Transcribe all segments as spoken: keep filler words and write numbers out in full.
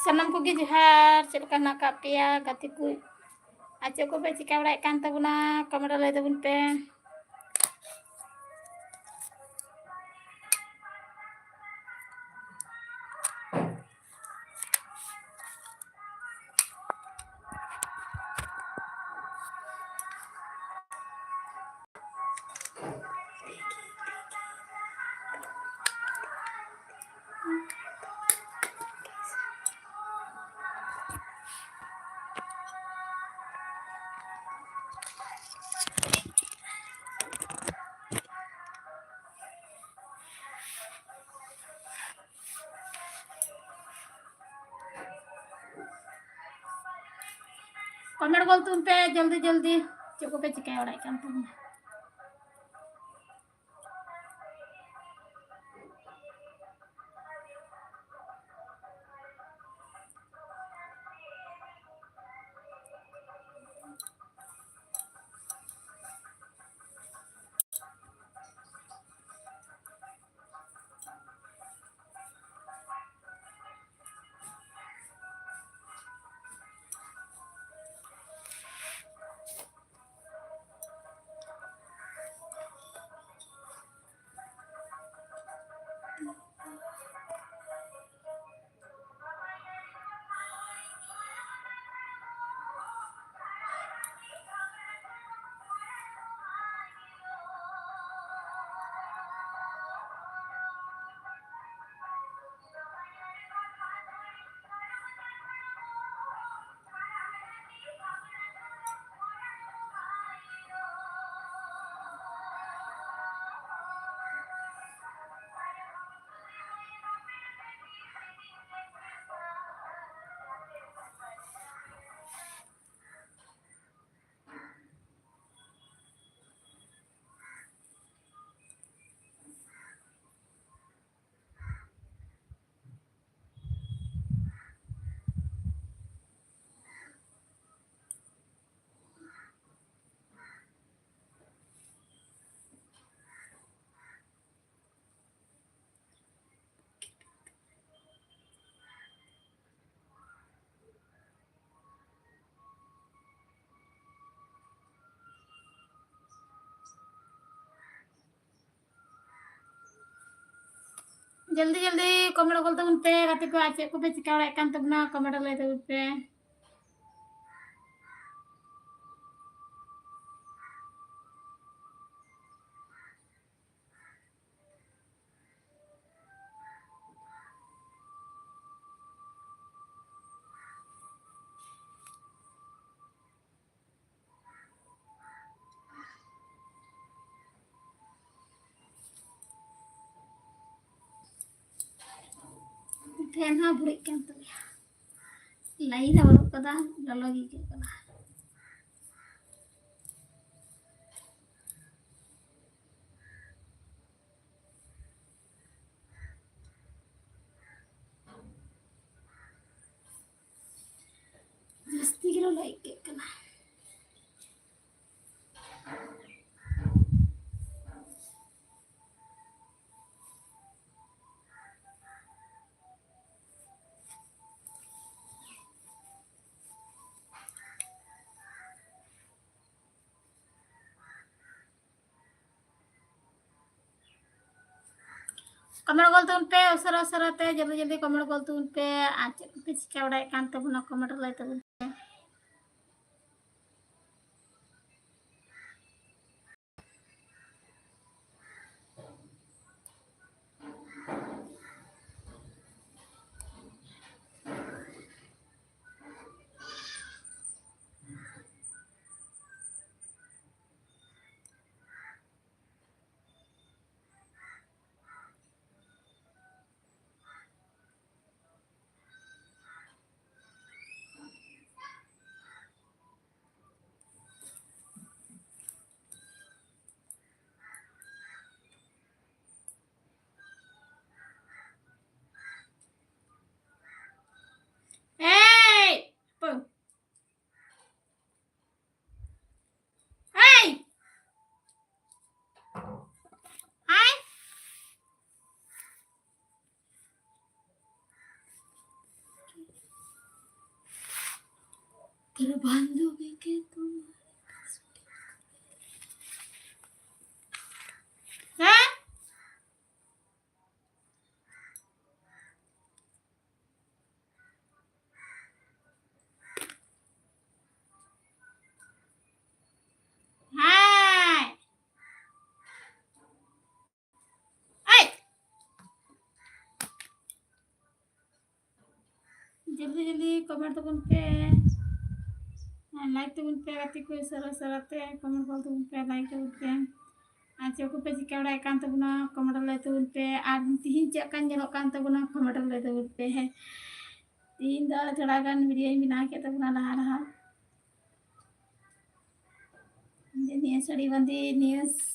ᱥᱟᱱᱟᱢ ᱠᱚᱜᱮ ᱡᱚᱦᱟᱨ᱾ ᱪᱮᱫ ᱞᱮᱠᱟ ᱦᱮᱱᱟᱜ ᱟᱠᱟᱫ ᱯᱮᱭᱟ ᱜᱟᱛᱮ ᱠᱚ? ᱟᱨ ᱪᱮᱫ ᱠᱚᱯᱮ ᱪᱤᱠᱟ ᱵᱟᱲᱟᱭᱮᱫ ᱠᱟᱱ ᱛᱟᱵᱚᱱᱟ? ᱠᱚᱢᱮᱱᱴ ᱨᱮ ᱞᱟᱹᱭ ᱛᱟᱵᱚᱱ ᱯᱮ᱾ ᱠᱚᱢᱮᱱᱴ ᱜᱚᱞ ᱛᱟᱵᱚᱱ ᱯᱮ ᱡᱚᱞᱫᱤ ᱡᱚᱞᱫᱤ, ᱪᱮᱫ ᱠᱚᱯᱮ ᱪᱤᱠᱟᱹ ᱵᱟᱲᱟᱭᱮᱫ ᱠᱟᱱ ᱛᱟᱵᱚᱱᱟ? ᱡᱚᱞᱫᱤ ᱡᱚᱞᱫᱤ comment ᱚᱞ ᱛᱟᱵᱚᱱ ᱯᱮ ᱜᱟᱛᱮ ᱠᱚ, ᱟᱨ ᱪᱮᱫ ᱠᱚᱯᱮ ᱪᱤᱠᱟ ᱵᱟᱲᱟᱭᱮᱫ ᱠᱟᱱ ᱛᱟᱵᱚᱱᱟ, comment ᱨᱮ ᱞᱟᱹᱭ ᱛᱟᱵᱚᱱ ᱯᱮ᱾ Fan ᱦᱚᱸ ᱵᱷᱩᱲᱤᱜ ᱠᱟᱱ ᱛᱟᱞᱮᱭᱟ᱾ Line ᱦᱚᱸ ᱵᱟᱹᱱᱩᱜ ᱠᱟᱫᱟ, ᱞᱚᱞᱚ ᱜᱮ ᱟᱹᱭᱠᱟᱹᱜ ᱠᱟᱱᱟ᱾ ᱡᱟᱹᱥᱛᱤ ᱜᱮ ᱞᱚᱞᱚ ᱟᱹᱭᱠᱟᱹᱜ ᱠᱟᱱᱟ᱾ ᱠᱚᱢᱮᱱᱴ ᱜᱚᱞ ᱛᱟᱵᱚᱱ ᱯᱮ, ᱩᱥᱟᱹᱨᱟ ᱩᱥᱟᱹᱨᱟ ᱛᱮ, ᱡᱚᱞᱫᱤ ᱡᱚᱞᱫᱤ ᱠᱚᱢᱮᱱᱴ ᱜᱚᱞ ᱛᱟᱵᱚᱱ ᱯᱮ᱾ ᱟᱨ ᱪᱮᱫ ᱠᱚᱯᱮ ᱪᱤᱠᱟᱹ ᱵᱟᱲᱟᱭᱮᱫ ᱠᱟᱱ ᱛᱟᱵᱚᱱᱟ, ᱠᱚᱢᱮᱱᱴ ᱨᱮ ᱞᱟᱹᱭ ᱛᱟᱵᱚᱱ ᱯᱮ᱾ ᱮᱭ! ᱦᱟᱯᱳᱭ᱾ ᱮᱭ! ᱟᱭ! तेरा बांधोगे के तुम्हारे ᱦᱮᱸ? ᱦᱮᱸ᱾ ᱮᱭ! ᱡᱚᱞᱫᱤ ᱡᱚᱞᱫᱤ ᱠᱚᱢᱮᱱᱴ ᱛᱟᱵᱚᱱ ᱯᱮ, ᱞᱟᱭᱤᱠ ᱛᱟᱵᱚᱱ ᱯᱮ ᱜᱟᱛᱮ ᱠᱚ, ᱥᱟᱨᱟ ᱥᱟᱨᱟ ᱛᱮ ᱠᱚᱢᱮᱱᱴ ᱜᱚᱞ ᱛᱟᱵᱚᱱ ᱯᱮ, ᱞᱟᱭᱤᱠ ᱛᱟᱵᱚᱱ ᱯᱮ᱾ ᱟᱨ ᱪᱮᱫ ᱠᱚᱯᱮ ᱪᱤᱠᱟᱹ ᱵᱟᱲᱟᱭᱮᱫ ᱠᱟᱱ ᱛᱟᱵᱚᱱᱟ, ᱠᱚᱢᱮᱱᱴ ᱨᱮ ᱞᱟᱹᱭ ᱛᱟᱵᱚᱱ ᱯᱮ᱾ ᱟᱨ ᱛᱤᱦᱤᱧ ᱪᱮᱫ ᱞᱮᱠᱟ ᱧᱮᱞᱚᱜ ᱠᱟᱱ ᱛᱟᱵᱚᱱᱟ, ᱠᱚᱢᱮᱱᱴ ᱨᱮ ᱞᱟᱹᱭ ᱛᱟᱵᱚᱱ ᱯᱮ᱾ ᱦᱮᱸ, ᱛᱤᱦᱤᱧ ᱫᱚ ᱛᱷᱚᱲᱟ ᱜᱟᱱ ᱵᱷᱤᱰᱤᱭᱳᱧ ᱵᱮᱱᱟᱣ ᱠᱮᱫ ᱛᱟᱵᱚᱱᱟ ᱞᱟᱦᱟ ᱞᱟᱦᱟ᱾ ᱡᱮ ᱱᱤᱭᱟᱹ ᱥᱟᱹᱲᱤ ᱵᱟᱸᱫᱮ, ᱱᱤᱭᱟᱹ ᱥ-,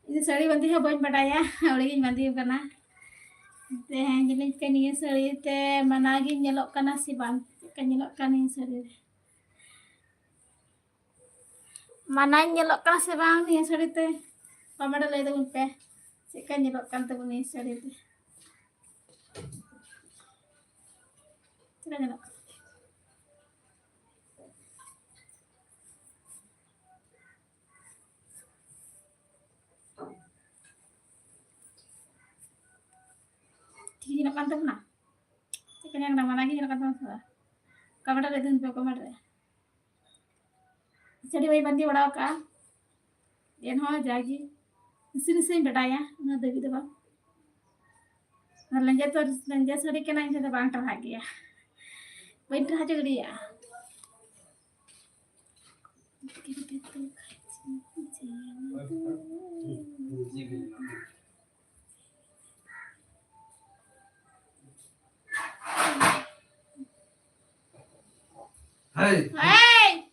ᱤᱧ ᱫᱚ ᱥᱟᱹᱲᱤ ᱵᱟᱸᱫᱮ ᱦᱚᱸ ᱵᱟᱹᱧ ᱵᱟᱰᱟᱭᱟ, ᱟᱹᱣᱲᱤ ᱜᱤᱧ ᱵᱟᱸᱫᱮ ᱟᱠᱟᱱᱟ᱾ ᱛᱮᱦᱮᱧ ᱡᱟᱹᱱᱤᱡ ᱯᱮ ᱱᱤᱭᱟᱹ ᱥᱟᱹᱲᱤ ᱛᱮ ᱢᱟᱱᱟ ᱜᱤᱧ ᱧᱮᱞᱚᱜ ᱠᱟᱱᱟ ᱥᱮ ᱵᱟᱝ? ᱪᱮᱫ ᱞᱮᱠᱟ ᱧᱮᱞᱚᱜ ᱠᱟᱱᱟ ᱱᱤᱭᱟᱹ ᱥᱟᱹᱲᱤ ᱨᱮ? ᱢᱟᱱᱟᱧ ᱧᱮᱞᱚᱜ ᱠᱟᱱᱟ ᱥᱮ ᱵᱟᱝ ᱱᱤᱭᱟᱹ ᱥᱟᱹᱲᱤ ᱛᱮ? ᱠᱚᱢᱮᱱᱴ ᱨᱮ ᱞᱟᱹᱭ ᱛᱟᱵᱚᱱ ᱯᱮ, ᱪᱮᱫ ᱞᱮᱠᱟ ᱧᱮᱞᱚᱜ ᱠᱟᱱ ᱛᱟᱵᱚᱱᱟ ᱱᱤᱭᱟᱹ ᱥᱟᱹᱲᱤ ᱛᱮ? ᱪᱮᱫ ᱞᱮᱠᱟ ᱧᱮᱞᱚᱜ ᱠᱟᱱᱟ? ᱠᱟᱱ ᱛᱟᱵᱚᱱᱟ᱾ ᱪᱮᱫ ᱠᱚ ᱧᱮᱞ ᱠᱟᱱᱟ? ᱢᱟᱱᱟ ᱜᱮ ᱧᱮᱞ ᱠᱟᱱ ᱛᱟᱵᱚᱱᱟ ᱥᱮ ᱵᱟᱝ? ᱠᱚᱢᱮᱱᱴ ᱨᱮ ᱫᱤᱱ ᱯᱮ ᱠᱚᱢᱮᱱᱴ ᱨᱮ᱾ ᱥᱟᱹᱲᱤ ᱵᱟᱹᱧ ᱵᱟᱸᱫᱮ ᱵᱟᱲᱟ ᱟᱠᱟᱫᱼᱟ, ᱮᱱᱦᱚᱸ ᱡᱟᱜᱮ ᱱᱟᱥᱮ ᱱᱟᱥᱮᱧ ᱵᱟᱰᱟᱭᱟ, ᱩᱱᱟᱹᱜ ᱫᱷᱟᱹᱵᱤᱡ ᱫᱚ ᱵᱟᱝ᱾ ᱟᱨ ᱞᱮᱸᱡᱮᱨ ᱫᱚ, ᱞᱮᱸᱡᱮᱨ ᱥᱟᱹᱲᱤ ᱠᱟᱱᱟ, ᱤᱧ ᱴᱷᱮᱱ ᱫᱚ ᱵᱟᱝ ᱴᱟᱨᱦᱟᱜ ᱜᱮᱭᱟ, ᱵᱟᱹᱧ ᱴᱟᱨᱦᱟ ᱦᱚᱪᱚ ᱫᱟᱲᱮᱭᱟᱜᱼᱟ᱾ Hey! Hey!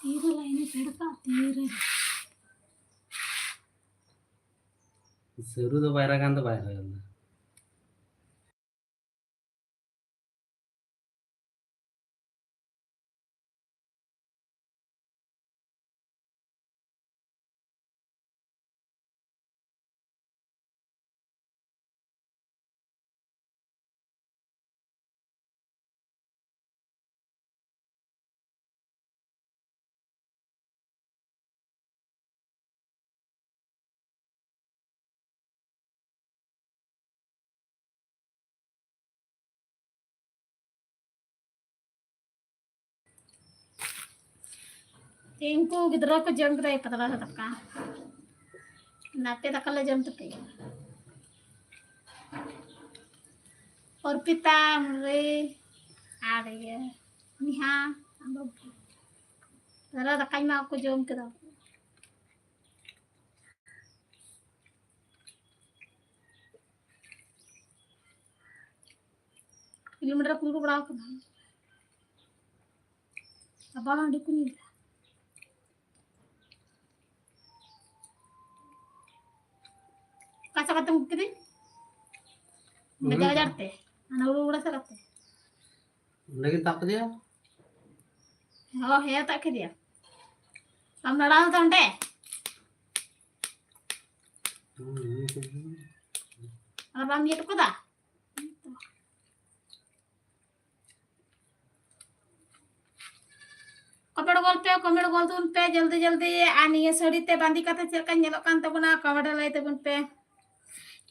ᱛᱤᱨᱮ ᱞᱟᱭᱤᱱ ᱮ ᱯᱷᱮᱰ ᱠᱟᱜ, ᱛᱤᱨᱮ᱾ ᱥᱟᱹᱨᱩ ᱫᱚ ᱵᱟᱭᱨᱟ ᱜᱟᱱ ᱫᱚ ᱵᱟᱭ ᱦᱩᱭ ᱞᱮᱱᱟ᱾ ᱛᱮᱦᱮᱧ ᱠᱚ ᱜᱤᱫᱽᱨᱟᱹ ᱠᱚ ᱡᱚᱢ ᱠᱮᱫᱟ ᱯᱟᱛᱲᱟ ᱫᱟᱠᱟ᱾ ᱱᱟᱛᱮ ᱫᱟᱠᱟ ᱞᱮ ᱡᱚᱢ ᱛᱟᱯᱮᱭᱟ᱾ ᱚᱨᱯᱤᱛᱟ, ᱢᱩᱨᱟᱹᱭ ᱟᱨ ᱤᱭᱟᱹ ᱱᱤᱦᱟ, ᱟᱫᱚ ᱯᱟᱛᱲᱟ ᱫᱟᱠᱟᱧ ᱮᱢᱟ ᱠᱚ ᱡᱚᱢ ᱠᱮᱫᱟ᱾ ᱠᱤᱞᱳᱢᱤᱴᱟᱨ ᱠᱚ ᱫᱩᱲᱩᱵ ᱵᱟᱲᱟ ᱟᱠᱟᱱᱟ᱾ ᱟᱵᱟᱨ ᱦᱟᱺᱰᱤ ᱠᱚ ᱧᱩᱭᱟ᱾ ᱚᱠᱟ ᱥᱮᱫ ᱠᱟᱛᱮᱢ ᱟᱹᱜᱩ ᱠᱤᱫᱤᱧ? ᱜᱟᱡᱟᱲ ᱜᱟᱡᱟᱲ ᱛᱮ᱾ ᱦᱟᱱᱟ ᱦᱩᱲᱩ ᱜᱚᱰᱟ ᱥᱮᱫ ᱠᱟᱛᱮ᱾ ᱚᱸᱰᱮ ᱜᱮ ᱛᱟᱵ ᱠᱮᱫᱮᱭᱟ? ᱦᱚᱸ, ᱦᱮᱸ, ᱛᱟᱵ ᱠᱮᱫᱮᱭᱟ᱾ ᱵᱟᱢ ᱞᱟᱲᱟᱣ ᱞᱮᱫᱟ ᱚᱸᱰᱮ? ᱦᱩᱸ, ᱦᱩᱸ, ᱦᱩᱸ᱾ ᱟᱨ ᱵᱟᱢ ᱤᱭᱟᱹ ᱦᱚᱴᱚ ᱠᱟᱫᱟ? ᱠᱚᱢᱮᱱᱴ ᱜᱚᱞ ᱯᱮ, ᱠᱚᱢᱮᱱᱴ ᱜᱚᱞ ᱛᱟᱵᱚᱱ ᱯᱮ ᱡᱚᱞᱫᱤ ᱡᱚᱞᱫᱤ᱾ ᱟᱨ ᱱᱤᱭᱟᱹ ᱥᱟᱹᱲᱤ ᱛᱮ ᱵᱟᱸᱫᱮ ᱠᱟᱛᱮ ᱪᱮᱫ ᱞᱮᱠᱟ ᱧᱮᱞᱚᱜ ᱠᱟᱱ ᱛᱟᱵᱚᱱᱟ, ᱠᱚᱢᱮᱱᱴ ᱨᱮ ᱞᱟᱹᱭ ᱛᱟᱵᱚᱱ ᱯᱮ᱾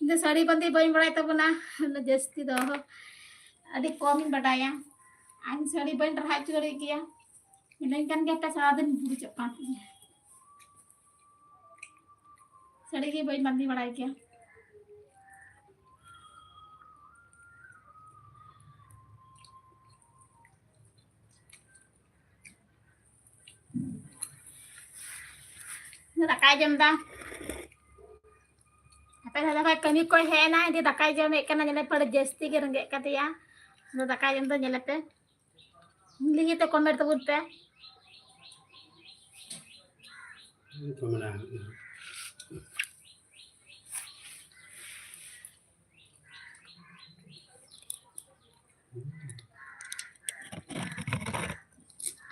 ᱤᱧ ᱫᱚ ᱥᱟᱹᱲᱤ ᱵᱟᱸᱫᱮ ᱵᱟᱹᱧ ᱵᱟᱲᱟᱭ ᱛᱟᱵᱚᱱᱟ, ᱩᱱᱟᱹᱜ ᱡᱟᱹᱥᱛᱤ ᱫᱚ ᱟᱹᱰᱤ ᱠᱚᱢ ᱤᱧ ᱵᱟᱰᱟᱭᱟ᱾ ᱟᱨ ᱥᱟᱹᱲᱤ ᱵᱟᱹᱧ ᱴᱟᱨᱦᱟᱣ ᱦᱚᱪᱚ ᱫᱟᱲᱮᱭᱟᱜ ᱜᱮᱭᱟ᱾ ᱢᱮᱱᱟᱹᱧ ᱠᱟᱱ ᱜᱮᱭᱟ ᱯᱮ, ᱥᱟᱨᱟᱫᱤᱱ ᱵᱩᱲᱩᱪᱚᱜ ᱠᱟᱱ ᱛᱤᱧᱟ᱾ ᱥᱟᱹᱲᱤ ᱜᱮ ᱵᱟᱹᱧ ᱵᱟᱸᱫᱮ ᱵᱟᱲᱟᱭ ᱜᱮᱭᱟ᱾ ᱫᱟᱠᱟᱭ ᱡᱚᱢ ᱫᱟ᱾ ᱟᱯᱮ ᱫᱟᱫᱟ ᱵᱷᱟᱭ ᱠᱟᱹᱢᱤ ᱠᱚᱭ ᱦᱮᱡ ᱮᱱᱟ, ᱤᱫᱤ ᱫᱟᱠᱟᱭ ᱡᱚᱢᱮᱫ ᱠᱟᱱᱟ, ᱧᱮᱞᱮ ᱯᱮ ᱟᱹᱰᱤ ᱡᱟᱹᱥᱛᱤ ᱜᱮ ᱨᱮᱸᱜᱮᱡ ᱠᱟᱫᱮᱭᱟ᱾ ᱟᱫᱚ ᱫᱟᱠᱟᱭ ᱡᱚᱢ ᱫᱚ ᱧᱮᱞᱮ ᱯᱮ᱾ ᱞᱟᱹᱜᱤᱫ ᱛᱮ ᱠᱚᱢᱮᱱᱴ ᱛᱟᱵᱚᱱ ᱯᱮ᱾ ᱠᱚ ᱢᱮᱱᱟ᱾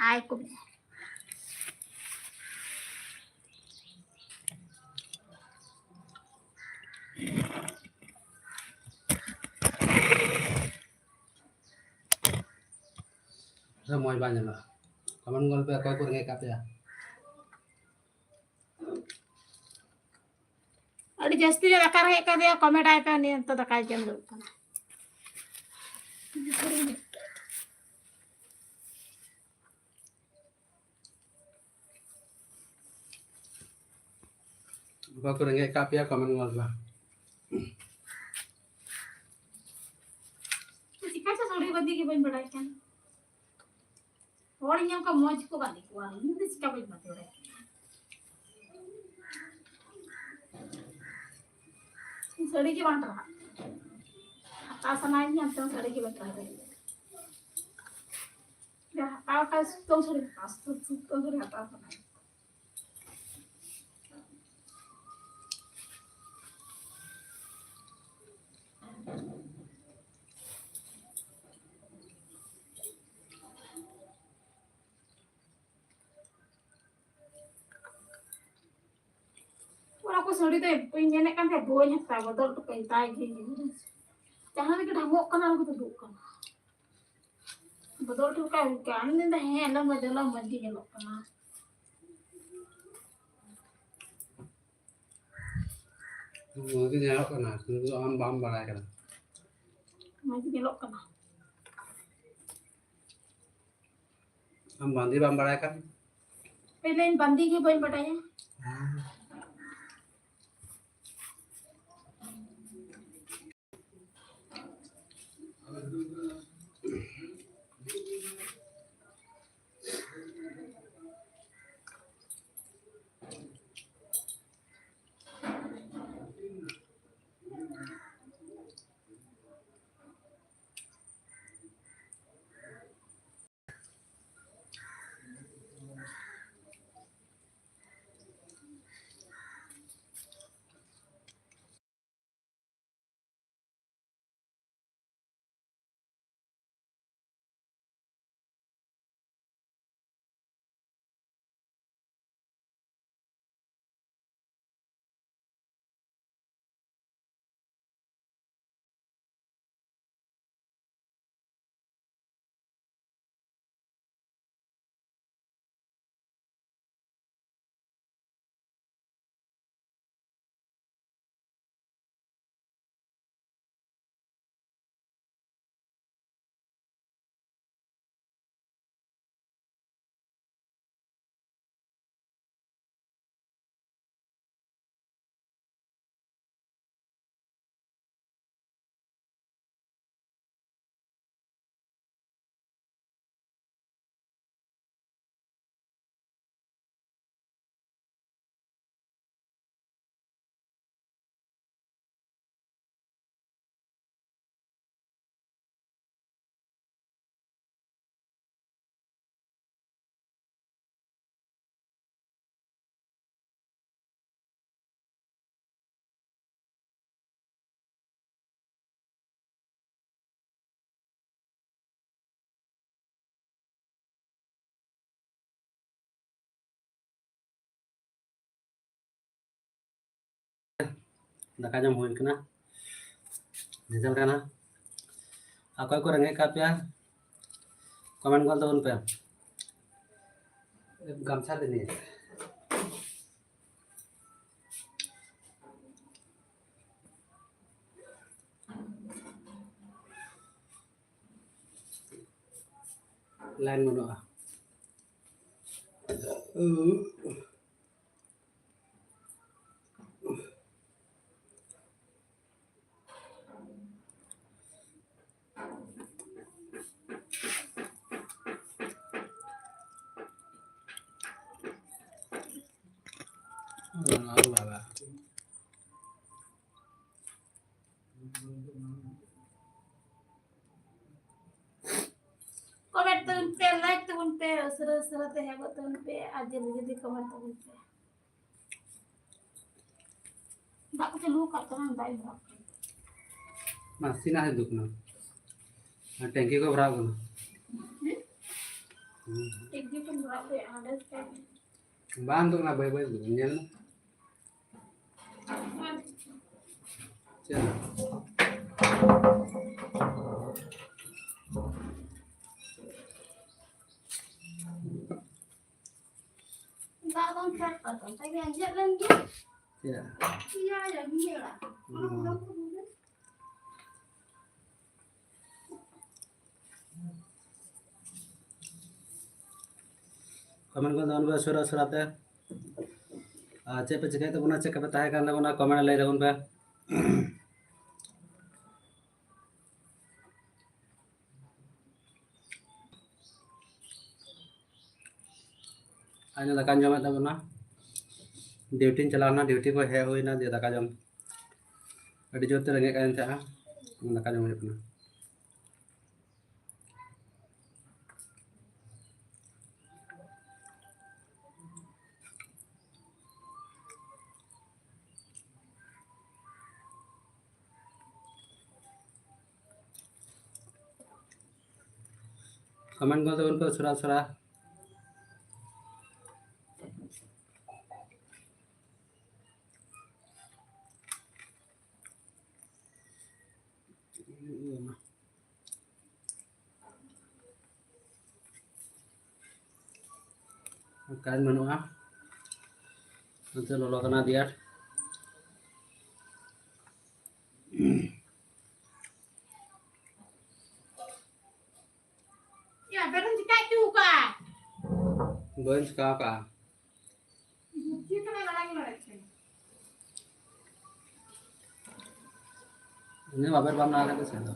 ᱟᱭ ᱠᱚ ᱢᱮ᱾ ᱢᱚᱡᱽ ᱵᱟᱝ ᱧᱮᱞᱚᱜᱼᱟ᱾ ᱠᱚᱢᱮᱱᱴ ᱜᱚᱞ ᱯᱮ, ᱚᱠᱚᱭ ᱠᱚ ᱨᱮᱸᱜᱮᱡ ᱠᱟᱜ ᱯᱮᱭᱟ? ᱟᱹᱰᱤ ᱡᱟᱹᱥᱛᱤ ᱜᱮ ᱫᱟᱠᱟ ᱨᱮᱸᱜᱮᱡ ᱠᱟᱫᱮᱭᱟ, ᱠᱚᱢᱮᱱᱴ ᱟᱭ ᱯᱮ, ᱩᱱᱤ ᱱᱤᱛᱚᱜ ᱫᱟᱠᱟᱭ ᱡᱚᱢ ᱫᱩᱲᱩᱵ ᱠᱟᱱᱟ᱾ ᱚᱠᱚᱭ ᱠᱚ ᱨᱮᱸᱜᱮᱡ ᱠᱟᱜ ᱯᱮᱭᱟ, ᱠᱚᱢᱮᱱᱴ ᱜᱚᱞ ᱯᱮ᱾ ᱪᱤᱠᱟᱹ ᱪᱚ ᱥᱟᱹᱲᱤ ᱵᱟᱸᱫᱮ ᱜᱮ ᱵᱟᱹᱧ ᱵᱟᱲᱟᱭ ᱠᱟᱱ᱾ ᱦᱚᱲ ᱤᱧ ᱚᱱᱠᱟ ᱢᱚᱡᱽ ᱠᱚ ᱵᱟᱸᱫᱮ ᱠᱚᱣᱟ, ᱤᱧ ᱫᱚ ᱪᱤᱠᱟ ᱵᱟᱹᱧ ᱵᱟᱸᱫᱮ ᱵᱟᱲᱟᱭ ᱠᱟᱱᱟ᱾ ᱥᱟᱹᱲᱤ ᱜᱮ ᱵᱟᱝ ᱴᱟᱨᱦᱟᱜ᱾ ᱦᱟᱛᱟᱣ ᱥᱟᱱᱟᱭᱤᱧᱟ, ᱮᱱᱛᱮ ᱥᱟᱹᱲᱤ ᱜᱮ ᱵᱟᱹᱧ ᱦᱟᱛᱟᱣ ᱫᱟᱲᱮᱭᱟᱜᱼᱟ᱾ ᱡᱟ ᱦᱟᱛᱟᱣ ᱠᱷᱟᱡ ᱥᱩᱛᱟᱹᱢ ᱥᱟᱹᱲᱤ ᱦᱟᱛᱟᱣ, ᱥᱩᱛᱟᱹᱢ, ᱥᱩᱛᱟᱹᱢ ᱥᱟᱹᱲᱤ ᱦᱟᱛᱟᱣ ᱥᱟᱱᱟᱭᱤᱧᱟ᱾ ᱚᱱᱟ ᱠᱚ ᱥᱟᱹᱲᱤ ᱫᱚ ᱵᱟᱹᱧ ᱢᱮᱱᱮᱫ ᱠᱟᱱ ᱛᱟᱦᱮᱸᱫ, ᱵᱟᱹᱧ ᱦᱟᱛᱟᱣᱟ, ᱵᱚᱫᱚᱞ ᱦᱚᱴᱚ ᱠᱟᱜ ᱟᱹᱧ, ᱛᱟᱭ ᱜᱮ᱾ ᱡᱟᱦᱟᱸ ᱨᱮᱜᱮ ᱰᱷᱟᱢᱚᱜ ᱠᱟᱱᱟ, ᱚᱸᱰᱮ ᱜᱮ ᱫᱩᱲᱩᱵ ᱠᱟᱱᱟ᱾ ᱵᱚᱫᱚᱞ ᱦᱚᱴᱚ ᱠᱟᱜ ᱟᱹᱧ, ᱟᱢ ᱢᱮᱱᱫᱟ, ᱦᱮᱸ, ᱟᱞᱚᱢ ᱵᱚᱫᱚᱞᱟ, ᱢᱚᱡᱽ ᱜᱮ ᱧᱮᱞᱚᱜ ᱠᱟᱱᱟ᱾ ᱢᱚᱡᱽ ᱜᱮ ᱧᱮᱞᱚᱜ ᱠᱟᱱᱟ, ᱠᱤᱱᱛᱩ ᱟᱢ ᱵᱟᱢ ᱵᱟᱲᱟᱭ ᱠᱟᱱᱟ᱾ ᱢᱚᱡᱽ ᱜᱮ ᱧᱮᱞᱚᱜ ᱠᱟᱱᱟ᱾ ᱟᱢ ᱵᱟᱸᱫᱮ ᱵᱟᱢ ᱵᱟᱲᱟᱭ ᱠᱷᱟᱱ? ᱯᱟᱹᱭᱞᱟᱹᱧ ᱵᱟᱸᱫᱮ ᱜᱮ ᱵᱟᱹᱧ ᱵᱟᱰᱟᱭᱟ᱾ ᱫᱟᱠᱟ ᱡᱚᱢ ᱦᱩᱭ ᱠᱟᱱᱟ, ᱡᱮ ᱡᱟᱨ ᱠᱟᱱᱟ᱾ ᱚᱠᱚᱭ ᱠᱚ ᱨᱮᱸᱜᱮᱡ ᱠᱟᱜ ᱯᱮᱭᱟ, comment ᱜᱚᱫ ᱛᱟᱵᱚᱱ ᱯᱮ᱾ ᱜᱟᱢᱪᱷᱟ ᱫᱤᱱᱤᱭᱟ᱾ ᱞᱟᱭᱤᱱ ᱵᱟᱹᱱᱩᱜᱼᱟ᱾ ᱟᱨ ᱵᱟᱵᱟ᱾ Comment ᱛᱟᱵᱚᱱ ᱯᱮ, like ᱛᱟᱵᱚᱱ ᱯᱮ, ᱩᱥᱟᱹᱨᱟ ᱩᱥᱟᱹᱨᱟ ᱛᱮ ᱦᱮᱡ ᱜᱚᱫ ᱛᱟᱵᱚᱱ ᱯᱮ, ᱟᱨ ᱡᱚᱞᱫᱤ ᱡᱚᱞᱫᱤ comment ᱛᱟᱵᱚᱱ ᱯᱮ᱾ ᱫᱟᱜ ᱠᱚ ᱪᱟᱹᱞᱩ ᱟᱠᱟᱫ ᱛᱟᱢᱟ, ᱫᱟᱜ ᱤᱧ ᱵᱷᱚᱨᱟᱣ ᱠᱟᱱᱟ᱾ ᱱᱟᱥᱮᱱᱟᱜ ᱦᱤᱡᱩᱜ ᱠᱟᱱᱟ᱾ ᱟᱨ ᱴᱮᱝᱠᱤ ᱠᱚ ᱵᱷᱚᱨᱟᱜ ᱠᱟᱱᱟ᱾ ᱦᱩᱸ? ᱦᱩᱸ᱾ ᱴᱮᱝᱠᱤ ᱠᱚ ᱵᱷᱚᱨᱟᱜ ᱠᱟᱱᱟ, ᱚᱸᱰᱮ ᱥᱮ? ᱵᱟᱝ ᱫᱚ ᱚᱱᱟ ᱵᱟᱹᱭ ᱵᱟᱹᱭ ᱧᱮᱞ ᱢᱮ᱾ ᱪᱮᱫ? ᱫᱟᱜ ᱵᱟᱝ ᱠᱷᱟᱨ ᱠᱟᱛᱟ, ᱛᱟᱭ ᱟᱸᱡᱮᱫ ᱞᱮᱱ ᱜᱮ᱾ ᱪᱮᱫ? ᱤᱭᱟᱹ, ᱤᱭᱟᱹ, ᱤᱭᱟᱹ᱾ ᱦᱩᱸ᱾ Comment ᱠᱚ ᱛᱟᱵᱚᱱ ᱯᱮ ᱩᱥᱟᱹᱨᱟ ᱩᱥᱟᱹᱨᱟ ᱛᱮ᱾ ᱟᱨ ᱪᱮᱫ ᱯᱮ ᱪᱤᱠᱟᱹᱭᱮᱫ ᱛᱟᱵᱚᱱᱟ, ᱪᱮᱫ ᱞᱮᱠᱟ ᱯᱮ ᱛᱟᱦᱮᱸ ᱠᱟᱱ ᱛᱟᱵᱚᱱᱟ, comment ᱨᱮ ᱞᱟᱹᱭ ᱛᱟᱵᱚᱱ ᱯᱮ᱾ ᱟᱨ ᱫᱟᱠᱟᱧ ᱡᱚᱢᱮᱫ ᱛᱟᱵᱚᱱᱟ᱾ ᱰᱤᱭᱩᱴᱤᱧ ᱪᱟᱞᱟᱣ ᱞᱮᱱᱟ, ᱰᱤᱭᱩᱴᱤ ᱠᱷᱚᱱ ᱦᱮᱡ ᱦᱩᱭᱱᱟ, ᱫᱤᱭᱮ ᱫᱟᱠᱟ ᱡᱚᱢ᱾ ᱟᱹᱰᱤ ᱡᱳᱨ ᱛᱮ ᱨᱮᱸᱜᱮᱡ ᱠᱟᱱ ᱛᱟᱦᱮᱸᱜᱼᱟ, ᱫᱟᱠᱟ ᱡᱚᱢ ᱦᱩᱭᱩᱜ ᱠᱟᱱᱟ᱾ Comment ᱠᱚ ᱛᱟᱵᱚᱱ ᱯᱮ ᱩᱥᱟᱹᱨᱟ ᱩᱥᱟᱹᱨᱟ᱾ ᱠᱟᱨᱮᱱᱴ ᱵᱟᱹᱱᱩᱜᱼᱟ᱾ ᱱᱚᱛᱮ ᱞᱚᱞᱚ ᱠᱟᱱᱟ ᱟᱹᱰᱤ ᱟᱸᱴ᱾ ᱭᱟ, ᱵᱮᱨᱮᱞ ᱪᱤᱠᱟᱹ ᱦᱚᱪᱚ ᱠᱟᱜᱼᱟ? ᱵᱟᱹᱧ ᱪᱤᱠᱟᱹ ᱠᱟᱜᱼᱟ᱾ ᱪᱮᱫ ᱠᱟᱱᱟ ᱞᱟᱲᱟᱭ ᱞᱟᱲᱟᱭ ᱛᱮ? ᱤᱱᱟᱹ ᱵᱟᱵᱮᱨ ᱵᱟᱢ ᱞᱟᱜᱟᱣ ᱠᱟᱛᱮ ᱥᱮᱱ ᱫᱚ᱾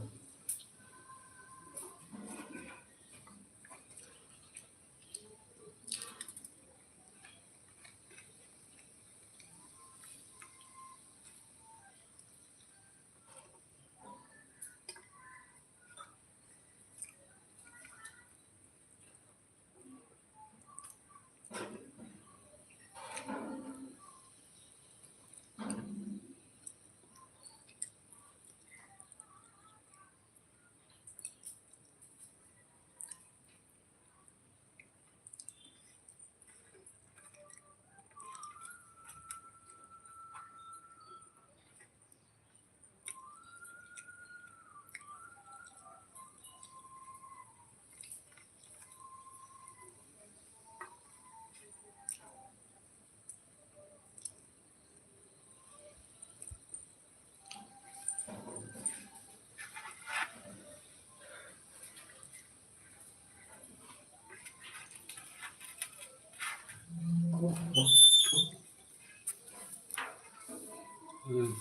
ᱦᱩᱸ᱾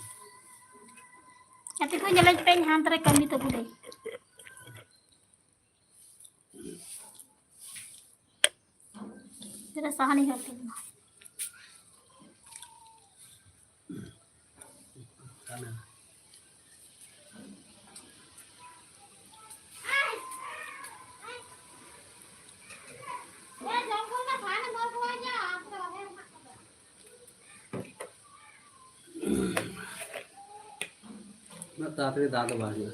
ᱜᱟᱛᱮ ᱠᱚ ᱧᱮᱞᱮᱫ ᱯᱮ, ᱦᱟᱱᱛᱮ ᱨᱮ ᱠᱟᱹᱢᱤ ᱛᱟᱵᱚ ᱞᱟᱹᱭ᱾ ᱛᱤᱱᱟᱹᱜ ᱥᱟᱦᱟᱱᱤᱧ ᱦᱟᱹᱨ ᱠᱮᱫᱟ᱾ ᱩᱱᱟᱹᱜ ᱛᱟᱲᱟᱛᱟᱲᱤ ᱫᱟᱜ ᱫᱚ ᱵᱟᱝ ᱦᱩᱭᱩᱜᱼᱟ᱾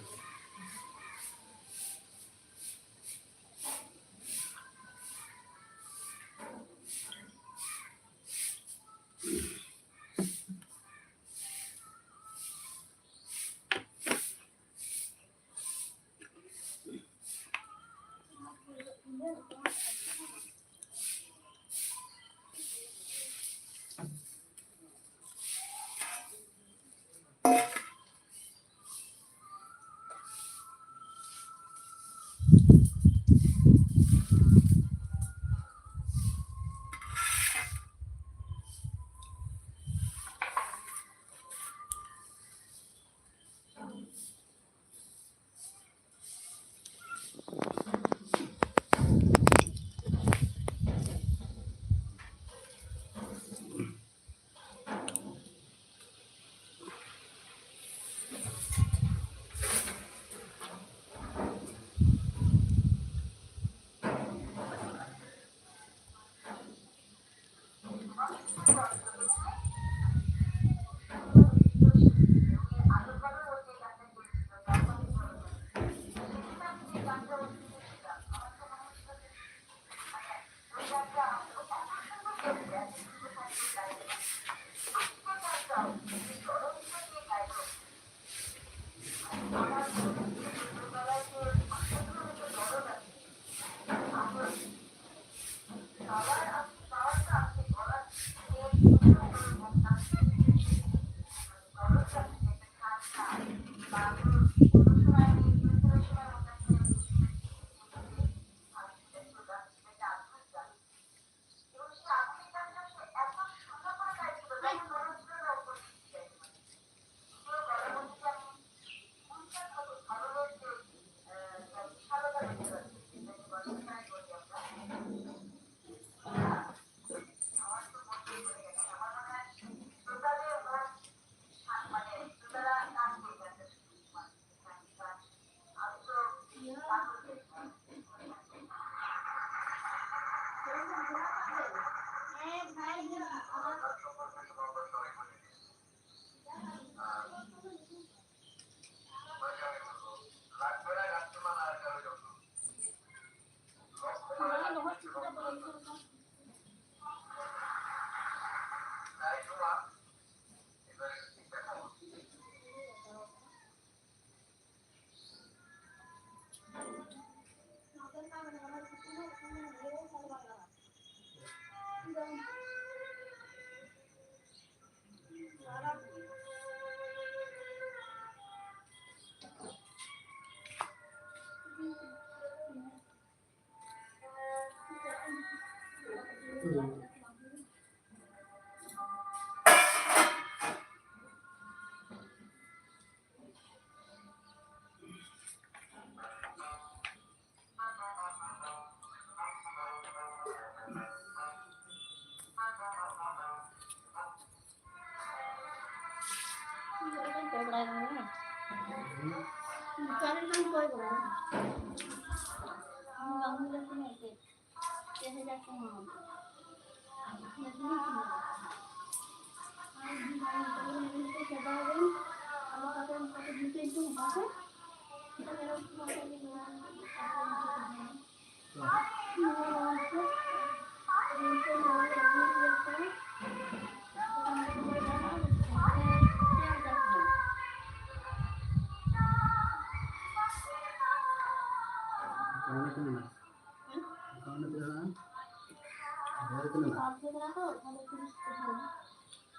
ᱦᱳᱭ, ᱛᱤᱱᱟᱹᱜ? ᱵᱟᱨ ᱛᱟᱦᱮᱸ ᱠᱟᱱᱟ ᱛᱚ, ᱛᱟᱦᱞᱮ ᱛᱤᱨᱤᱥ ᱠᱚ ᱛᱟᱦᱮᱸ ᱠᱟᱱᱟ᱾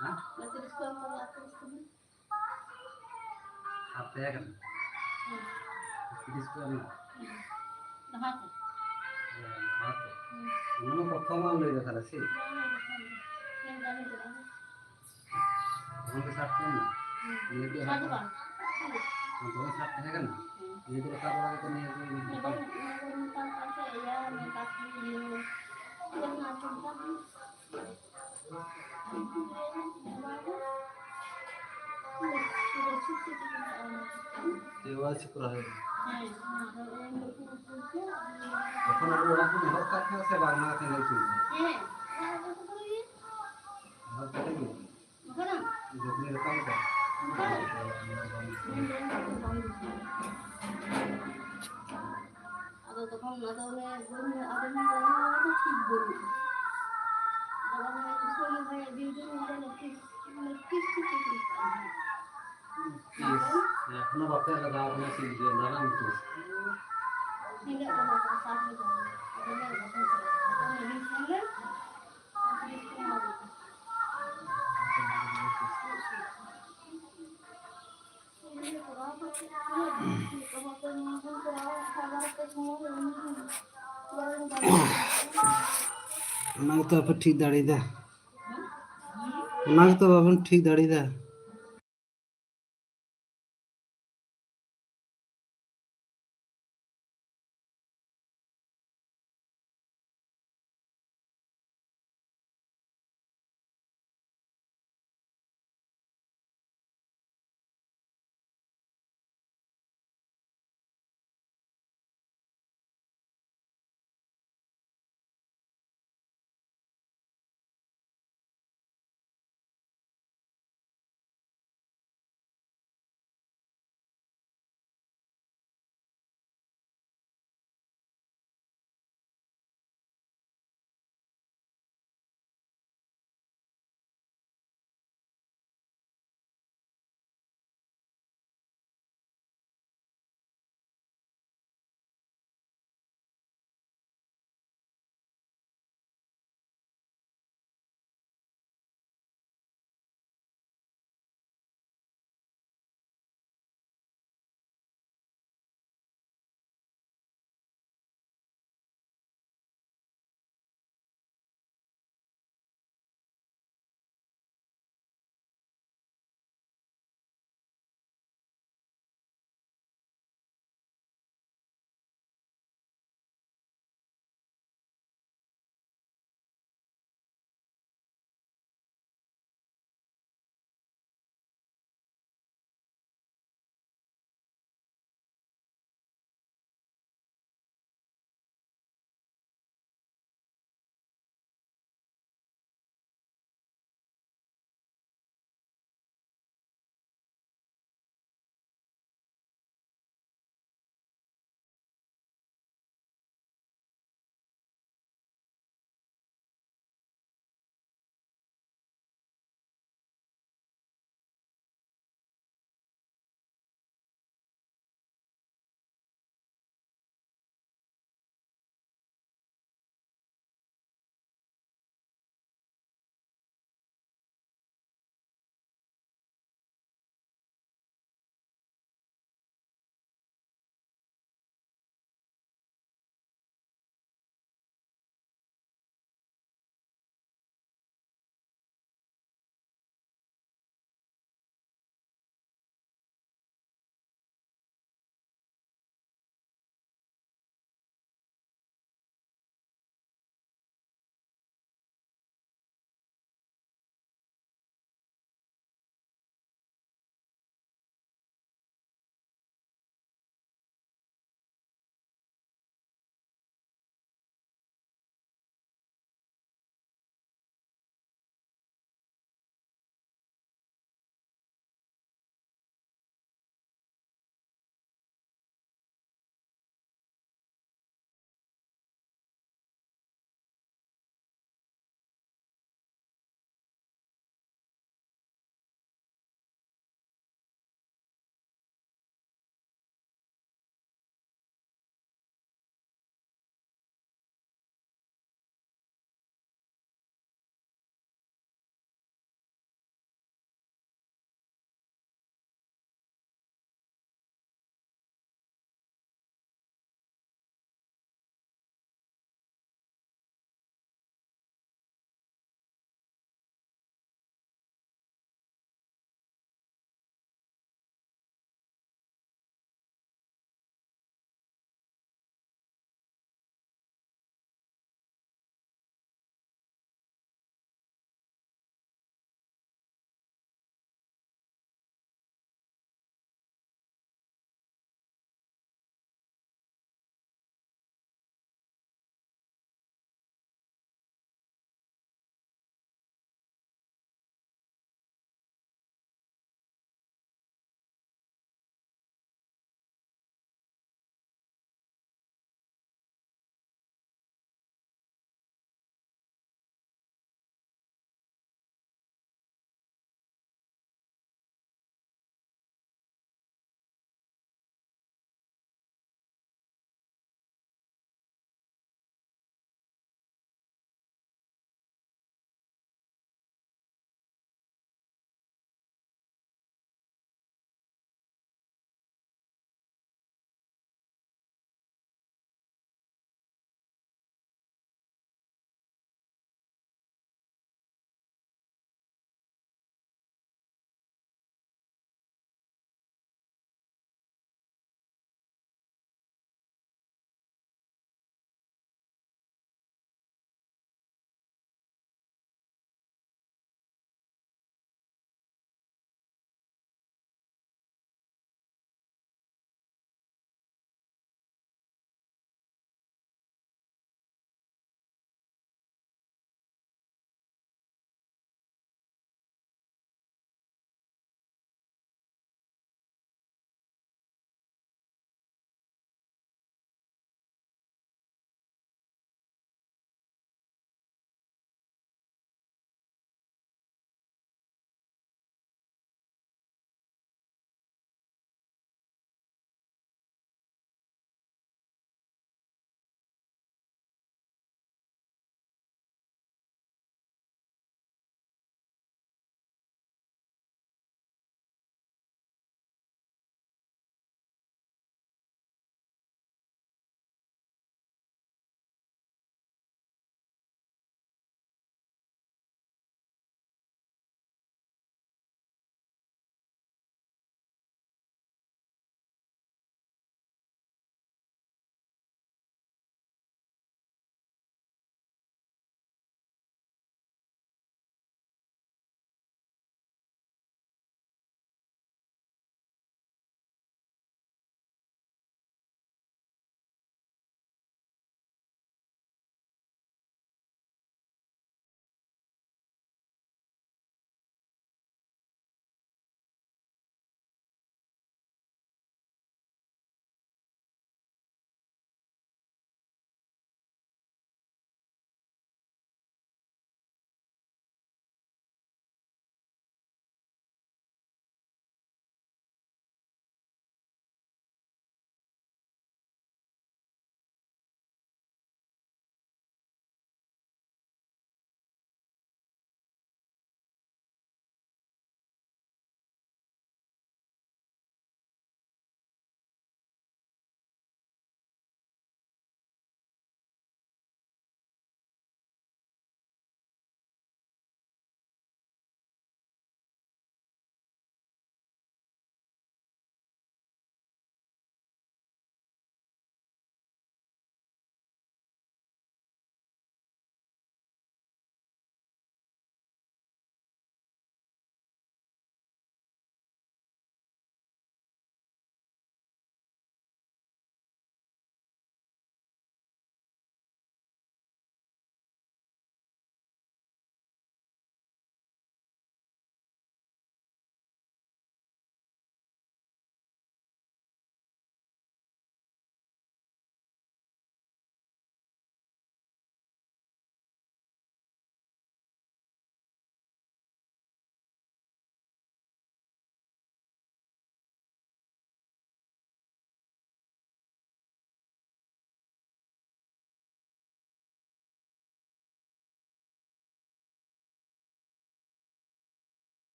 ᱦᱮᱸ? ᱛᱤᱨᱤᱥ ᱠᱚ ᱮᱢ ᱠᱟᱫᱟ, ᱛᱤᱨᱤᱥ ᱠᱚ ᱦᱩᱸ᱾ ᱟᱨ ᱛᱟᱦᱮᱸ ᱠᱟᱱᱟ? ᱦᱩᱸ᱾ ᱛᱤᱨᱤᱥ ᱠᱚ ᱮᱢ ᱮᱱᱟ? ᱦᱩᱸ᱾ ᱞᱟᱦᱟ ᱛᱮ᱾ ᱦᱮᱸ, ᱞᱟᱦᱟ ᱛᱮ᱾ ᱦᱩᱸ᱾ ᱚᱱᱟ ᱢᱟ ᱯᱨᱚᱛᱷᱚᱢ ᱟᱢ ᱞᱟᱹᱭ ᱫᱟ ᱛᱟᱦᱞᱮ, ᱥᱮ? ᱦᱮᱸ, ᱦᱮᱸ, ᱯᱨᱚᱛᱷᱚᱢ ᱜᱮ᱾ ᱧᱮᱞ ᱫᱟᱞᱤᱧ ᱪᱮᱫ ᱞᱮᱠᱟ᱾ ᱛᱚᱠᱷᱚᱱ ᱜᱮ ᱥᱟᱨ ᱛᱟᱦᱮᱸ ᱠᱟᱱᱟ? ᱦᱩᱸ᱾ ᱱᱤᱭᱟᱹ ᱠᱤ ᱥᱟᱨ ᱫᱚ ᱦᱟᱨᱛᱟ? ᱵᱟᱝ᱾ ᱛᱚᱠᱷᱚᱱ ᱥᱟᱨ ᱛᱟᱦᱮᱸ ᱠᱟᱱᱟ? ᱦᱩᱸ᱾ ᱱᱤᱭᱟᱹ ᱠᱚ ᱨᱟᱠᱟᱵ ᱵᱟᱲᱟ ᱠᱟᱛᱮ ᱱᱤᱭᱟᱹ ᱠᱚ ᱱᱤᱭᱟᱹ ᱠᱚ ᱱᱤᱭᱟᱹ ᱠᱚ ᱢᱮᱛᱟᱜ ᱠᱟᱱ ᱛᱟᱦᱮᱸ, ᱤᱭᱟᱹ, ᱱᱤᱭᱟᱹ ᱠᱟᱹᱴᱤᱡ ᱤᱭᱟᱹ, ᱪᱮᱫ ᱚᱱᱟ ᱠᱚ ᱢᱮᱛᱟᱜ ᱠᱟᱱᱟ? ᱠᱮ ᱣᱟᱭ ᱥᱤ ᱠᱚᱨᱟᱣ ᱦᱩᱭᱩᱜᱼᱟ᱾ ᱛᱚᱠᱷᱚᱱ ᱟᱵᱚ ᱚᱲᱟᱜ ᱵᱚᱱ ᱮᱦᱚᱵ ᱠᱟᱜ ᱛᱟᱦᱮᱸ ᱥᱮ ᱵᱟᱝ, ᱚᱱᱟ ᱠᱟᱛᱷᱟᱧ ᱞᱟᱹᱭ ᱦᱚᱪᱚᱭᱮᱫᱟ᱾ ᱮᱦᱚᱵ ᱠᱟᱛᱮ ᱜᱮ᱾ ᱟᱫᱚ ᱛᱚᱠᱷᱚᱱ ᱟᱫᱚ ᱚᱱᱮ ᱵᱟᱹᱧ, ᱟᱫᱚᱧ ᱢᱮᱱᱫᱟ, ᱚᱱᱟ ᱫᱚ ᱴᱷᱤᱠ ᱵᱟᱹᱱᱩᱜᱼᱟ᱾ ᱟᱫᱚ ᱚᱱᱟ ᱥᱚᱢᱚᱭ ᱵᱷᱟᱭ ᱵᱤᱨ ᱫᱚ ᱱᱚᱰᱮ ᱞᱚᱠᱠᱷᱤ, ᱞᱚᱠᱠᱷᱤ ᱥᱴᱳᱨ ᱛᱮ ᱠᱤᱱ ᱮᱠᱷᱚᱱᱳ ᱵᱟᱯᱮ ᱞᱟᱜᱟᱣ ᱠᱟᱱᱟ ᱥᱤ ᱡᱮ ᱱᱟᱨᱟ ᱢᱩᱴᱩ? ᱛᱤᱱᱟᱹᱜ ᱠᱚ ᱞᱟᱜᱟᱣ? ᱥᱟᱛ ᱦᱟᱡᱟᱨ᱾ ᱟᱫᱚ ᱞᱮ ᱵᱟᱠᱚ ᱪᱟᱞᱟᱜᱼᱟ᱾ ᱟᱫᱚ ᱢᱤᱫ ᱫᱤᱱ ᱥᱮᱱ ᱞᱮ, ᱯᱚᱸᱭᱛᱨᱤᱥ ᱴᱟᱠᱟ ᱞᱟᱜᱟᱜᱼᱟ᱾ ᱚᱱᱟ ᱜᱮᱛᱚ ᱵᱟᱯᱮ ᱴᱷᱤᱠ ᱫᱟᱲᱮᱭᱟᱫᱟ᱾ ᱚᱱᱟ ᱜᱮᱛᱚ ᱵᱟᱵᱚᱱ ᱴᱷᱤᱠ ᱫᱟᱲᱮᱭᱟᱫᱟ᱾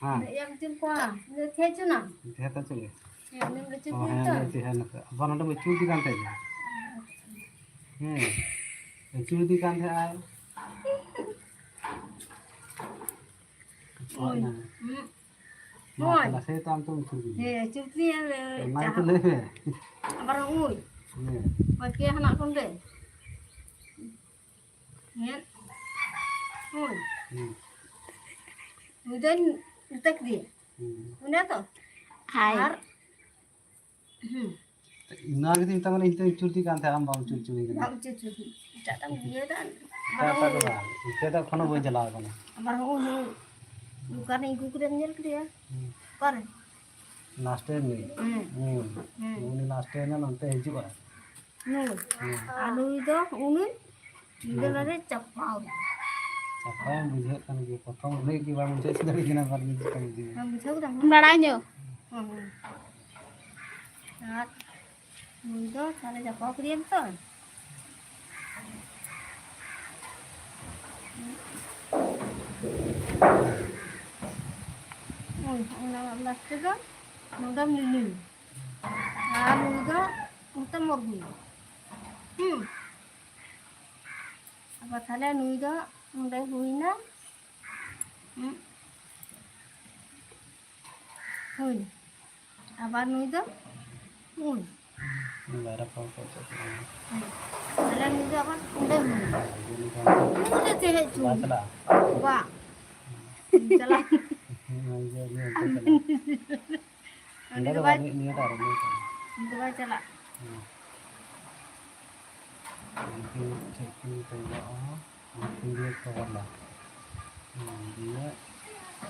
ᱦᱮᱸ᱾ ᱮᱢ ᱪᱩᱞ ᱠᱚᱣᱟ, ᱤᱱᱟᱹ ᱛᱟᱦᱮᱸ ᱦᱚᱪᱚ ᱱᱟ᱾ ᱛᱟᱦᱮᱸ ᱦᱚᱪᱚ ᱜᱮ᱾ ᱦᱮᱸ, ᱩᱱᱤᱢ ᱟᱹᱪᱩᱨ ᱚ, ᱠᱮᱫ ᱦᱮᱸ, ᱫᱚ᱾ ᱞᱟᱹᱭ ᱛᱟᱦᱮᱸ ᱱᱟᱛᱚ᱾ ᱟᱵᱟᱨ ᱱᱚᱰᱮ ᱢᱟ ᱟᱹᱪᱩᱨ ᱤᱫᱤ ᱠᱟᱱ ᱛᱟᱦᱮᱸ ᱜᱮ᱾ ᱦᱮᱸ, ᱟᱹᱪᱩᱨ ᱤᱫᱤ ᱠᱟᱱ ᱛᱟᱦᱮᱸ ᱟᱭ᱾ ᱦᱳᱭ᱾ ᱦᱩᱸ᱾ ᱢᱟ, ᱦᱳᱭ᱾ ᱛᱟᱦᱞᱮ ᱥᱮᱭ ᱛᱚ ᱟᱢ ᱛᱚᱢ ᱟᱹᱪᱩᱨ ᱠᱮᱫᱟ᱾ ᱦᱮᱸ, ᱟᱹᱪᱩᱨ ᱠᱮᱫᱤᱧ ᱟᱨ ᱚᱱᱟ ᱜᱮᱛᱚ ᱡᱟᱦᱟᱸ ᱞᱟᱹᱭ ᱢᱮ᱾ ᱟᱵᱟᱨ ᱩᱭ᱾ ᱦᱮᱸ᱾ ᱦᱳᱭ, ᱯᱮ ᱦᱟᱱᱟᱜ ᱠᱷᱚᱱ ᱜᱮ᱾ ᱦᱮᱸ᱾ ᱦᱳᱭ᱾ ᱦᱩᱸ᱾ ᱩᱱᱤ ᱫᱚᱧ ᱢᱮᱛᱟ ᱠᱮᱫᱮᱭᱟ᱾ ᱦᱩᱸ᱾ ᱩᱱᱤ ᱫᱚ? ᱦᱟᱭ᱾ ᱟᱨ, ᱦᱩᱸ᱾ ᱚᱱᱟ ᱜᱮᱛᱚᱧ ᱢᱮᱛᱟᱢ ᱠᱟᱱᱟ, ᱤᱧ ᱛᱚᱧ ᱟᱹᱪᱩᱨ ᱤᱫᱤ ᱠᱟᱱ ᱛᱟᱦᱮᱸᱫ, ᱟᱢ ᱵᱟᱢ ᱟᱹᱪᱩᱨ ᱦᱚᱪᱚᱧ ᱠᱟᱱᱟ᱾ ᱵᱟᱢ ᱟᱹᱪᱩᱨ ᱦᱚᱪᱚ ᱠᱟᱱᱟ᱾ ᱮᱴᱟᱜ ᱴᱟᱜ ᱮᱢ ᱤᱭᱟᱹᱭᱮᱫᱟ᱾ ᱮᱴᱟᱜ ᱴᱟᱜ ᱫᱚ ᱵᱟᱝ, ᱤᱱᱠᱟᱹ ᱫᱚ ᱮᱠᱷᱚᱱᱳ ᱵᱟᱹᱧ ᱪᱟᱞᱟᱣ ᱠᱟᱱᱟ᱾ ᱟᱵᱟᱨ ᱦᱚᱸᱜᱼᱚᱭ ᱱᱩᱭ ᱚᱠᱟᱨᱮ ᱟᱹᱜᱩ ᱠᱮᱫᱮᱭᱟᱢ ᱧᱮᱞ ᱠᱮᱫᱮᱭᱟ? ᱦᱩᱸ᱾ ᱚᱠᱟᱨᱮ? ᱞᱟᱥᱴ ᱨᱮ ᱱᱩᱭ᱾ ᱦᱩᱸ᱾ ᱦᱩᱸ᱾ ᱦᱩᱸ᱾ ᱩᱱᱤ ᱞᱟᱥᱴ ᱨᱮ ᱱᱚᱱᱛᱮ ᱦᱤᱡᱩᱜᱼᱟ᱾ ᱱᱩᱭ᱾ ᱦᱩᱸ᱾ ᱟᱨ ᱱᱩᱭ ᱫᱚ ᱩᱱᱤ ᱧᱤᱫᱟᱹ ᱦᱩᱸ᱾ ᱞᱟᱨᱮ ᱪᱟᱯᱟᱣ᱾ ᱪᱟᱯᱟᱣ ᱵᱩᱡᱷᱟᱹᱜ ᱠᱟᱱ ᱜᱮᱭᱟ, ᱯᱨᱚᱛᱷᱚᱢ ᱩᱱᱤ ᱜᱮ ᱵᱟᱝ ᱵᱩᱡᱷᱟᱹᱣ ᱫᱟᱲᱮᱭᱟᱜ ᱠᱟᱱᱟ, ᱵᱟᱨ ᱢᱤᱱᱤᱴ ᱠᱷᱟᱱ ᱜᱮ᱾ ᱵᱟᱢ ᱵᱩᱡᱷᱟᱹᱣ ᱠᱮᱫᱟ? ᱵᱟᱲᱟᱭ ᱧᱚᱜ᱾ ᱦᱩᱸ, ᱦᱩᱸ᱾ ᱟᱨ ᱱᱩᱭ ᱫᱚ ᱛᱟᱦᱞᱮ ᱪᱟᱯᱟᱣ ᱠᱮᱫᱮᱭᱟᱢ ᱛᱚ? ᱦᱩᱸ, ᱚᱱᱟ ᱞᱟᱥᱴ ᱨᱮᱫᱚ ᱱᱚᱰᱮᱢ ᱞᱤᱞᱤ᱾ ᱟᱨ ᱱᱩᱭ ᱫᱚ ᱱᱚᱛᱮ ᱢᱚᱨᱜᱩᱞ᱾ ᱦᱩᱸ᱾ ᱟᱵᱟᱨ ᱛᱟᱦᱞᱮ ᱱᱩᱭ ᱫᱚ ᱱᱚᱰᱮ ᱦᱩᱭᱱᱟ᱾ ᱦᱩᱸ᱾ ᱦᱩᱭᱱᱟ᱾ ᱟᱵᱟᱨ ᱱᱩᱭ ᱫᱚ ᱱᱩᱭ᱾ ᱵᱟᱭᱨᱟ ᱯᱷᱚᱞ ᱠᱚ ᱪᱮᱫ ᱠᱚ ᱢᱮᱱᱟ? ᱦᱩᱸ᱾ ᱛᱟᱦᱞᱮ ᱱᱩᱭ ᱫᱚ ᱟᱵᱟᱨ ᱱᱚᱰᱮ ᱦᱩᱭᱱᱟ᱾ ᱱᱩᱭ ᱫᱚ ᱪᱮᱫ ᱦᱮᱡ ᱵᱟᱭ ᱪᱚᱝ? ᱪᱟᱞᱟᱜᱼᱟ? ᱵᱟ᱾ ᱪᱟᱞᱟᱜ᱾ ᱦᱩᱸ, ᱱᱩᱭ ᱫᱚ ᱱᱩᱭ ᱫᱚ ᱪᱟᱞᱟᱜᱼᱟ᱾ ᱩᱱᱤ ᱱᱚᱰᱮ ᱫᱚ ᱫᱚ ᱵᱟᱭ, ᱵᱟᱝ, ᱱᱤᱭᱟᱹ ᱫᱚ ᱟᱨ ᱱᱤᱭᱟᱹ ᱫᱚ᱾ ᱩᱱᱤ ᱫᱚ ᱵᱟᱭ ᱪᱟᱞᱟᱜ᱾ ᱦᱩᱸ᱾ ᱩᱱᱠᱤᱱ ᱪᱮᱫ ᱠᱤᱱ ᱛᱚᱞᱚᱜᱼᱟ, ᱩᱱᱠᱤᱱ ᱜᱮ ᱛᱚᱞᱟ᱾ ᱦᱩᱸ, ᱫᱤᱭᱮ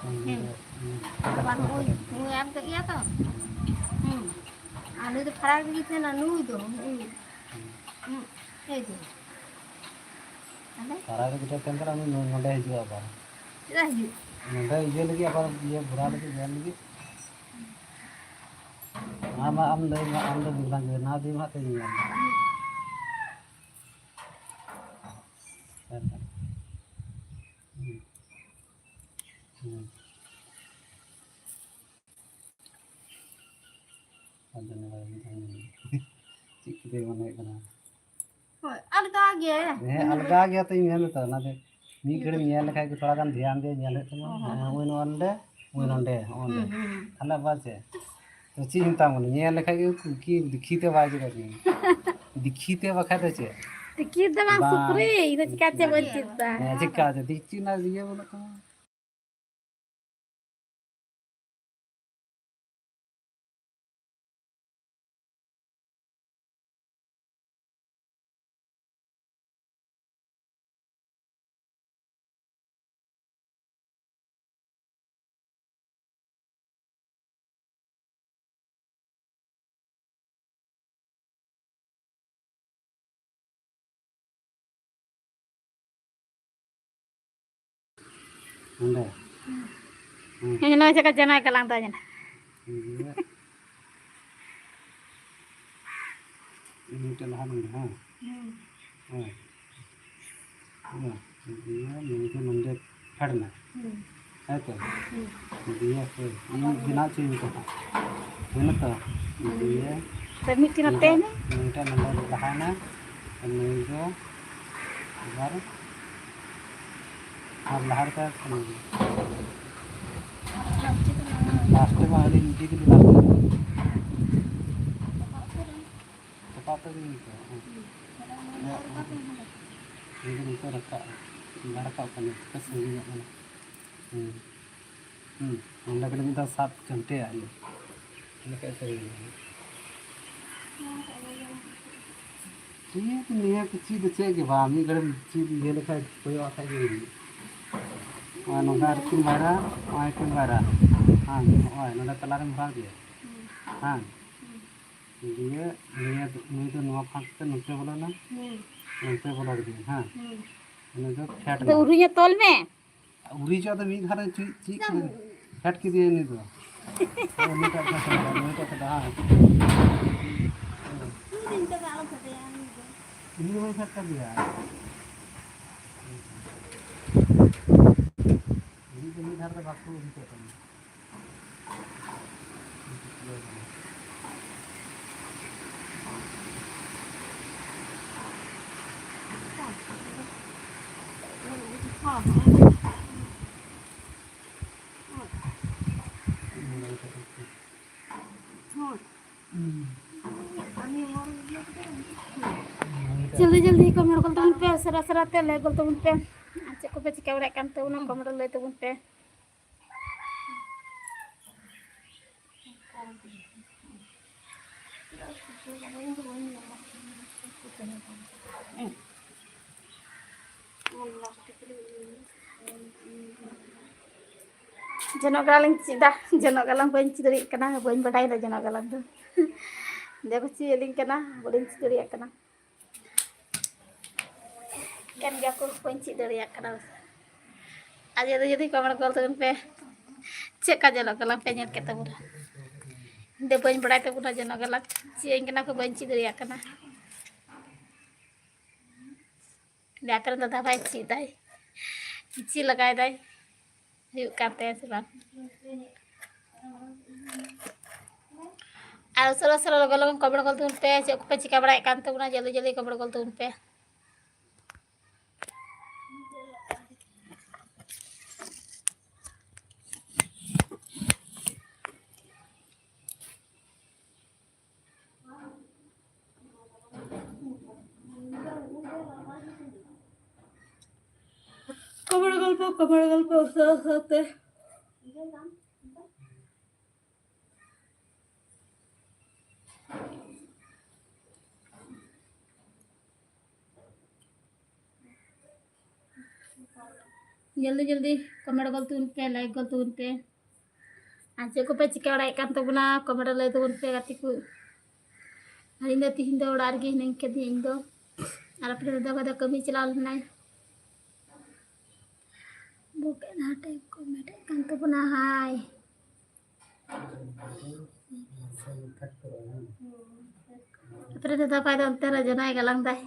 ᱩᱱᱤ ᱦᱩᱸ᱾ ᱫᱚ, ᱩᱱᱤ ᱟᱵᱟᱨ ᱱᱩᱭ, ᱱᱩᱭ ᱟᱨ ᱢᱤᱫᱴᱮᱡ ᱜᱮᱭᱟ ᱛᱚ᱾ ᱦᱩᱸ᱾ ᱟᱨ ᱱᱩᱭ ᱫᱚ ᱯᱷᱟᱨᱟᱠ ᱨᱮᱜᱮ ᱛᱟᱦᱮᱱᱟ, ᱱᱩᱭ ᱫᱚ, ᱦᱩᱸ᱾ ᱦᱩᱸ᱾ ᱦᱩᱸ, ᱮᱭ ᱡᱮ᱾ ᱛᱟᱦᱞᱮ? ᱯᱷᱟᱨᱟᱠ ᱨᱮᱜᱮ ᱛᱟᱦᱮᱱ ᱠᱟᱱᱟ, ᱩᱱᱤ ᱱᱚᱰᱮ ᱦᱤᱡᱩᱜᱼᱟ ᱟᱵᱟᱨ᱾ ᱪᱮᱫᱟᱜ ᱦᱤᱡᱩᱜ? ᱱᱚᱰᱮ ᱤᱭᱟᱹ ᱞᱟᱹᱜᱤᱫ, ᱟᱵᱟᱨ ᱤᱭᱟᱹ ᱵᱷᱚᱨᱟᱣ ᱞᱟᱹᱜᱤᱫ, ᱧᱮᱞ ᱞᱟᱹᱜᱤᱫ᱾ ᱟᱢ, ᱟᱢ ᱞᱟᱹᱭ ᱢᱮ, ᱟᱢ ᱫᱚ ᱵᱮᱱᱟᱣ ᱤᱫᱤ ᱢᱮ ᱦᱟᱸᱜ, ᱛᱚᱧ ᱧᱮᱞ ᱫᱟ᱾ ᱦᱩᱸ᱾ ᱦᱩᱸ᱾ ᱪᱮᱫ ᱠᱚ ᱢᱚᱱᱮ ᱦᱩᱭᱩᱜ ᱠᱟᱱᱟ? ᱦᱳᱭ, ᱟᱞᱜᱟ ᱜᱮ᱾ ᱦᱮᱸ, ᱟᱞᱜᱟ ᱜᱮᱭᱟ ᱛᱚᱧ ᱢᱮᱱ ᱫᱟ ᱛᱚ, ᱚᱱᱟ ᱫᱚ ᱢᱤᱫ ᱜᱷᱟᱹᱲᱤᱡ ᱧᱮᱞ ᱞᱮᱠᱷᱟᱡ ᱜᱮ ᱛᱷᱚᱲᱟ ᱜᱟᱱ ᱫᱷᱮᱭᱟᱱ ᱫᱤᱭᱮ ᱧᱮᱞ ᱦᱩᱭᱩᱜ ᱛᱟᱢᱟ᱾ ᱦᱚᱸ, ᱦᱮᱸ, ᱦᱚᱸ᱾ ᱦᱳᱭ ᱱᱚᱣᱟ ᱱᱚᱰᱮ, ᱦᱳᱭ ᱦᱩᱸ, ᱱᱚᱰᱮ᱾ ᱦᱩᱸ, ᱦᱩᱸ᱾ ᱛᱟᱦᱞᱮ ᱟᱵᱟᱨ ᱪᱮᱫ? ᱛᱚ ᱪᱮᱫ ᱤᱧ ᱢᱮᱛᱟᱢ ᱠᱟᱱᱟ? ᱧᱮᱞ ᱞᱮᱠᱷᱟᱡ ᱜᱮ ᱠᱤ ᱫᱤᱠᱷᱤ ᱛᱮ ᱵᱟᱭ ᱪᱮᱫ ᱠᱟᱜ ᱠᱟᱱᱟ᱾ ᱫᱤᱠᱷᱤ ᱛᱮ ᱵᱟᱠᱷᱟᱡ ᱫᱚ ᱪᱮᱫ? ᱫᱤᱠᱷᱤ ᱫᱚ ᱵᱟᱝ ᱵᱟᱝ᱾ ᱥᱩᱠᱨᱤ, ᱤᱧ ᱫᱚ ᱪᱤᱠᱟᱹᱛᱮ ᱵᱟᱹᱧ ᱪᱮᱫ ᱫᱟ? ᱦᱮᱸ, ᱪᱤᱠᱟ ᱪᱮᱫ? ᱫᱤᱠᱷᱤ ᱨᱮᱱᱟᱜ ᱤᱭᱟᱹ ᱵᱟᱹᱱᱩᱜ ᱛᱟᱢᱟ᱾ ᱱᱚᱰᱮ᱾ ᱦᱮᱸ᱾ ᱦᱮᱸ, ᱱᱚᱜᱼᱚᱭ ᱪᱮᱫ ᱞᱮᱠᱟ ᱡᱟᱱᱟᱭ ᱠᱟᱞᱟᱝ ᱛᱟᱭ ᱠᱟᱱᱟ᱾ ᱤᱭᱟᱹ᱾ ᱢᱤᱫᱴᱮᱱ ᱞᱟᱦᱟ ᱱᱚᱰᱮ, ᱦᱮᱸ? ᱦᱩᱸ᱾ ᱦᱳᱭ᱾ ᱦᱳᱭ᱾ ᱫᱤᱭᱮ ᱱᱚᱰᱮ ᱱᱚᱰᱮ ᱯᱷᱮᱰ ᱮᱱᱟ᱾ ᱦᱩᱸ᱾ ᱦᱮᱸ ᱛᱚ? ᱦᱩᱸ᱾ ᱫᱤᱭᱮ ᱦᱳᱭ, ᱤᱧ ᱵᱮᱱᱟᱣ ᱦᱚᱪᱚᱧ ᱢᱮ ᱛᱚ᱾ ᱦᱩᱭᱱᱟ ᱛᱚ? ᱦᱩᱸ᱾ ᱫᱤᱭᱮ ᱛᱚ ᱢᱤᱫᱴᱮᱱ ᱱᱚᱛᱮ ᱱᱚᱰᱮ, ᱢᱮ᱾ ᱱᱚᱰᱮ ᱱᱚᱰᱮ ᱞᱟᱦᱟᱭᱮᱱᱟ᱾ ᱱᱩᱭ ᱫᱚ ᱟᱵᱟᱨ ᱟᱨ ᱞᱟᱦᱟ ᱞᱮᱠᱟ ᱠᱟᱹᱢᱤ ᱜᱮ᱾ ᱞᱟᱥᱴᱮ ᱢᱟ ᱟᱹᱰᱤ ᱱᱤᱡᱮ ᱜᱮ ᱞᱟᱥᱴᱮ ᱢᱟ᱾ ᱪᱟᱯᱟᱫ ᱛᱮ ᱜᱮ ᱱᱤᱛᱚᱜ, ᱦᱮᱸ᱾ ᱱᱤᱛᱚᱜ ᱨᱟᱠᱟᱵ, ᱵᱟᱭ ᱨᱟᱠᱟᱵ ᱠᱟᱱᱟ, ᱪᱤᱠᱟᱹ ᱥᱟᱺᱜᱤᱧᱚᱜ ᱠᱟᱱᱟ᱾ ᱦᱮᱸ᱾ ᱦᱩᱸ, ᱚᱸᱰᱮ ᱠᱷᱚᱱ ᱢᱤᱫ ᱫᱷᱟᱣ ᱥᱟᱵ ᱪᱚᱱᱴᱮᱭᱟ, ᱤᱭᱟᱹ᱾ ᱚᱸᱰᱮ ᱠᱷᱚᱱ ᱥᱟᱺᱜᱤᱧ ᱧᱚᱜ᱾ ᱴᱷᱤᱠ, ᱱᱤᱭᱟᱹ ᱠᱚ ᱪᱮᱫ ᱫᱚ ᱪᱮᱫ ᱜᱮ ᱵᱟᱝ, ᱢᱤᱫ ᱜᱷᱟᱹᱲᱤᱡ ᱪᱮᱫ ᱤᱭᱟᱹ ᱞᱮᱠᱷᱟᱡ ᱠᱚᱭᱚᱜ ᱟᱜ ᱠᱷᱟᱡ ᱜᱮ ᱦᱩᱭᱩᱜᱼᱟ᱾ ᱱᱚᱣᱟ ᱱᱚᱝᱠᱟ ᱟᱨᱠᱤᱢ ᱵᱟᱭᱨᱟ, ᱱᱚᱜᱼᱚᱭ ᱠᱤᱢ ᱵᱟᱭᱨᱟ᱾ ᱦᱮᱸ, ᱱᱚᱜᱼᱚᱭ ᱱᱚᱰᱮ ᱛᱟᱞᱟᱨᱮᱢ ᱵᱷᱚᱨᱟᱣ ᱠᱮᱫᱟ᱾ ᱦᱮᱸ᱾ ᱫᱤᱭᱮ ᱱᱤᱭᱟᱹ ᱫᱚ, ᱱᱩᱭ ᱫᱚ ᱱᱚᱣᱟ ᱯᱷᱟᱸᱠ ᱛᱮ ᱱᱚᱛᱮ ᱵᱚᱞᱚᱱᱟ᱾ ᱦᱩᱸ᱾ ᱱᱚᱛᱮ ᱵᱚᱞᱚ ᱠᱮᱫᱟᱭ, ᱦᱮᱸ᱾ ᱦᱩᱸ᱾ ᱩᱱᱤ ᱫᱚ ᱯᱷᱮᱰ ᱟᱫᱚ ᱮᱱᱟ᱾ ᱩᱨᱤᱡ ᱮ ᱛᱚᱞ ᱢᱮ᱾ ᱩᱨᱤᱡ ᱫᱚ ᱢᱤᱫ ᱫᱷᱟᱨᱮ ᱪᱩᱡ, ᱪᱮᱫ ᱠᱮᱫᱟᱭ? ᱯᱷᱮᱰ ᱠᱮᱫᱮᱭᱟ ᱩᱱᱤ ᱫᱚ᱾ ᱦᱮᱸ, ᱩᱱᱤᱴᱟᱜ ᱫᱚ ᱯᱷᱮᱰ ᱮᱱᱟ, ᱩᱱᱤᱴᱟᱜ ᱯᱷᱮᱰ ᱮᱱᱟ, ᱦᱮᱸ᱾ ᱩᱱᱤ ᱫᱚ ᱤᱧ ᱫᱚ ᱵᱟᱝ ᱟᱞᱚᱢ ᱥᱟᱰᱮᱭᱟ, ᱩᱱᱤ ᱫᱚ᱾ ᱩᱱᱤ ᱫᱚ ᱵᱟᱭ ᱯᱷᱮᱰ ᱠᱟᱫᱮᱭᱟ᱾ ᱩᱨᱤᱡ ᱫᱚ ᱢᱤᱫ ᱫᱷᱟᱨᱮ ᱫᱚ ᱵᱟᱠᱚ ᱩᱨᱤᱡ ᱠᱟᱱᱟ᱾ ᱡᱚᱞᱫᱤ ᱡᱚᱞᱫᱤ ᱠᱚᱢᱮᱱᱴ ᱜᱚᱞ ᱛᱟᱵᱚᱱ ᱯᱮ, ᱩᱥᱟᱹᱨᱟ ᱩᱥᱟᱹᱨᱟ ᱛᱮ ᱞᱟᱹᱭ ᱜᱚᱞ ᱛᱟᱵᱚᱱ ᱯᱮ᱾ ᱟᱨ ᱪᱮᱫ ᱠᱚᱯᱮ ᱪᱤᱠᱟᱹ ᱵᱟᱲᱟᱭᱮᱫ ᱠᱟᱱ ᱛᱟᱵᱚᱱᱟ, ᱠᱚᱢᱮᱱᱴ ᱨᱮ ᱞᱟᱹᱭ ᱛᱟᱵᱚᱱ ᱯᱮ᱾ ᱡᱚᱱᱚᱜ ᱜᱟᱞᱟᱝ ᱤᱧ ᱪᱮᱫᱟ, ᱡᱚᱱᱚᱜ ᱜᱟᱞᱟᱝ ᱵᱟᱹᱧ ᱪᱮᱫ ᱫᱟᱲᱮᱭᱟᱜ ᱠᱟᱱᱟ, ᱵᱟᱹᱧ ᱵᱟᱰᱟᱭ ᱫᱟ ᱡᱚᱱᱚᱜ ᱜᱟᱞᱟᱝ ᱫᱚ᱾ ᱫᱮᱠᱚ ᱪᱮᱫ ᱟᱹᱞᱤᱧ ᱠᱟᱱᱟ, ᱵᱟᱹᱞᱤᱧ ᱪᱮᱫ ᱫᱟᱲᱮᱭᱟᱜ ᱠᱟᱱᱟ᱾ ᱠᱟᱱ ᱜᱮᱭᱟ ᱠᱚ, ᱵᱟᱹᱧ ᱪᱮᱫ ᱫᱟᱲᱮᱭᱟᱜ ᱠᱟᱱᱟ᱾ ᱟᱨ ᱡᱩᱫᱤ, ᱡᱩᱫᱤ ᱠᱚᱢᱮᱱᱴ ᱜᱚᱞ ᱛᱟᱵᱚᱱ ᱯᱮ, ᱪᱮᱫ ᱞᱮᱠᱟ ᱡᱚᱱᱚᱜ ᱜᱟᱞᱟᱝ ᱯᱮ ᱧᱮᱞ ᱠᱮᱫ ᱛᱟᱵᱚᱱᱟ᱾ ᱤᱧ ᱫᱚ ᱵᱟᱹᱧ ᱵᱟᱲᱟᱭ ᱛᱟᱵᱚᱱᱟ ᱡᱚᱱᱚᱜ ᱜᱟᱞᱟᱝ, ᱪᱮᱫ ᱟᱹᱧ ᱠᱟᱱᱟ ᱠᱚ, ᱵᱟᱹᱧ ᱪᱮᱫ ᱫᱟᱲᱮᱭᱟᱜ ᱠᱟᱱᱟ᱾ ᱟᱯᱮ ᱨᱮᱱ ᱫᱟᱫᱟ ᱵᱷᱟᱭ ᱪᱮᱫ ᱫᱟᱭ, ᱪᱮᱫ ᱞᱟᱜᱟᱭ ᱫᱟᱭ, ᱦᱩᱭᱩᱜ ᱠᱟᱱ ᱛᱟᱭᱟ ᱥᱮ ᱵᱟᱝ? ᱟᱨ ᱩᱥᱟᱹᱨᱟ ᱩᱥᱟᱹᱨᱟ ᱞᱚᱜᱚᱱ ᱞᱚᱜᱚᱱ ᱠᱚᱢᱮᱱᱴ ᱜᱚᱞ ᱛᱟᱵᱚᱱ ᱯᱮ, ᱪᱮᱫ ᱠᱚᱯᱮ ᱪᱤᱠᱟ ᱵᱟᱲᱟᱭᱮᱫ ᱠᱟᱱ ᱛᱟᱵᱚᱱᱟ, ᱡᱚᱞᱫᱤ ᱡᱚᱞᱫᱤ ᱠᱚᱢᱮᱱᱴ ᱜᱚᱞ ᱛᱟᱵᱚᱱ ᱯᱮ᱾ ᱠᱚᱢᱮᱰᱤ ᱜᱚᱞᱯᱚ, ᱠᱚᱢᱮᱰᱤ ᱜᱚᱞᱯᱚ ᱩᱥᱟᱹᱨᱟ ᱩᱥᱟᱹᱨᱟ ᱛᱮ᱾ ᱡᱚᱞᱫᱤ ᱡᱚᱞᱫᱤ ᱠᱚᱢᱮᱰᱤ ᱜᱚᱞ ᱛᱟᱵᱚᱱ ᱯᱮ, ᱞᱟᱭᱤᱠ ᱜᱚᱞ ᱛᱟᱵᱚᱱ ᱯᱮ᱾ ᱟᱨ ᱪᱮᱫ ᱠᱚᱯᱮ ᱪᱤᱠᱟᱹ ᱵᱟᱲᱟᱭᱮᱫ ᱠᱟᱱ ᱛᱟᱵᱚᱱᱟ, ᱠᱚᱢᱮᱰᱤ ᱨᱮ ᱞᱟᱹᱭ ᱛᱟᱵᱚᱱ ᱯᱮ ᱜᱟᱛᱮ ᱠᱚ᱾ ᱟᱨ ᱤᱧ ᱫᱚ ᱛᱤᱦᱤᱧ ᱫᱚ ᱚᱲᱟᱜ ᱨᱮᱜᱮ ᱦᱤᱱᱟᱹᱧ ᱠᱟᱹᱫᱤᱧᱟ ᱤᱧ ᱫᱚ᱾ ᱟᱨ ᱟᱯᱮ ᱫᱟᱫᱟ ᱵᱷᱟᱭ ᱫᱚ ᱠᱟᱹᱢᱤ ᱪᱟᱞᱟᱣ ᱞᱮᱱᱟᱭ᱾ ᱵᱩᱠ ᱮᱱ ᱦᱟᱴᱮ ᱠᱚ ᱢᱮᱴᱮᱫ ᱠᱟᱱ ᱛᱟᱵᱚᱱᱟ ᱦᱟᱭ᱾ ᱟᱯᱮ ᱨᱮᱱ ᱫᱟᱫᱟ ᱵᱷᱟᱭ ᱫᱚ ᱚᱱᱛᱮ ᱨᱮ ᱡᱚᱱᱚᱜ ᱮ ᱜᱟᱞᱟᱝ ᱫᱟᱭ,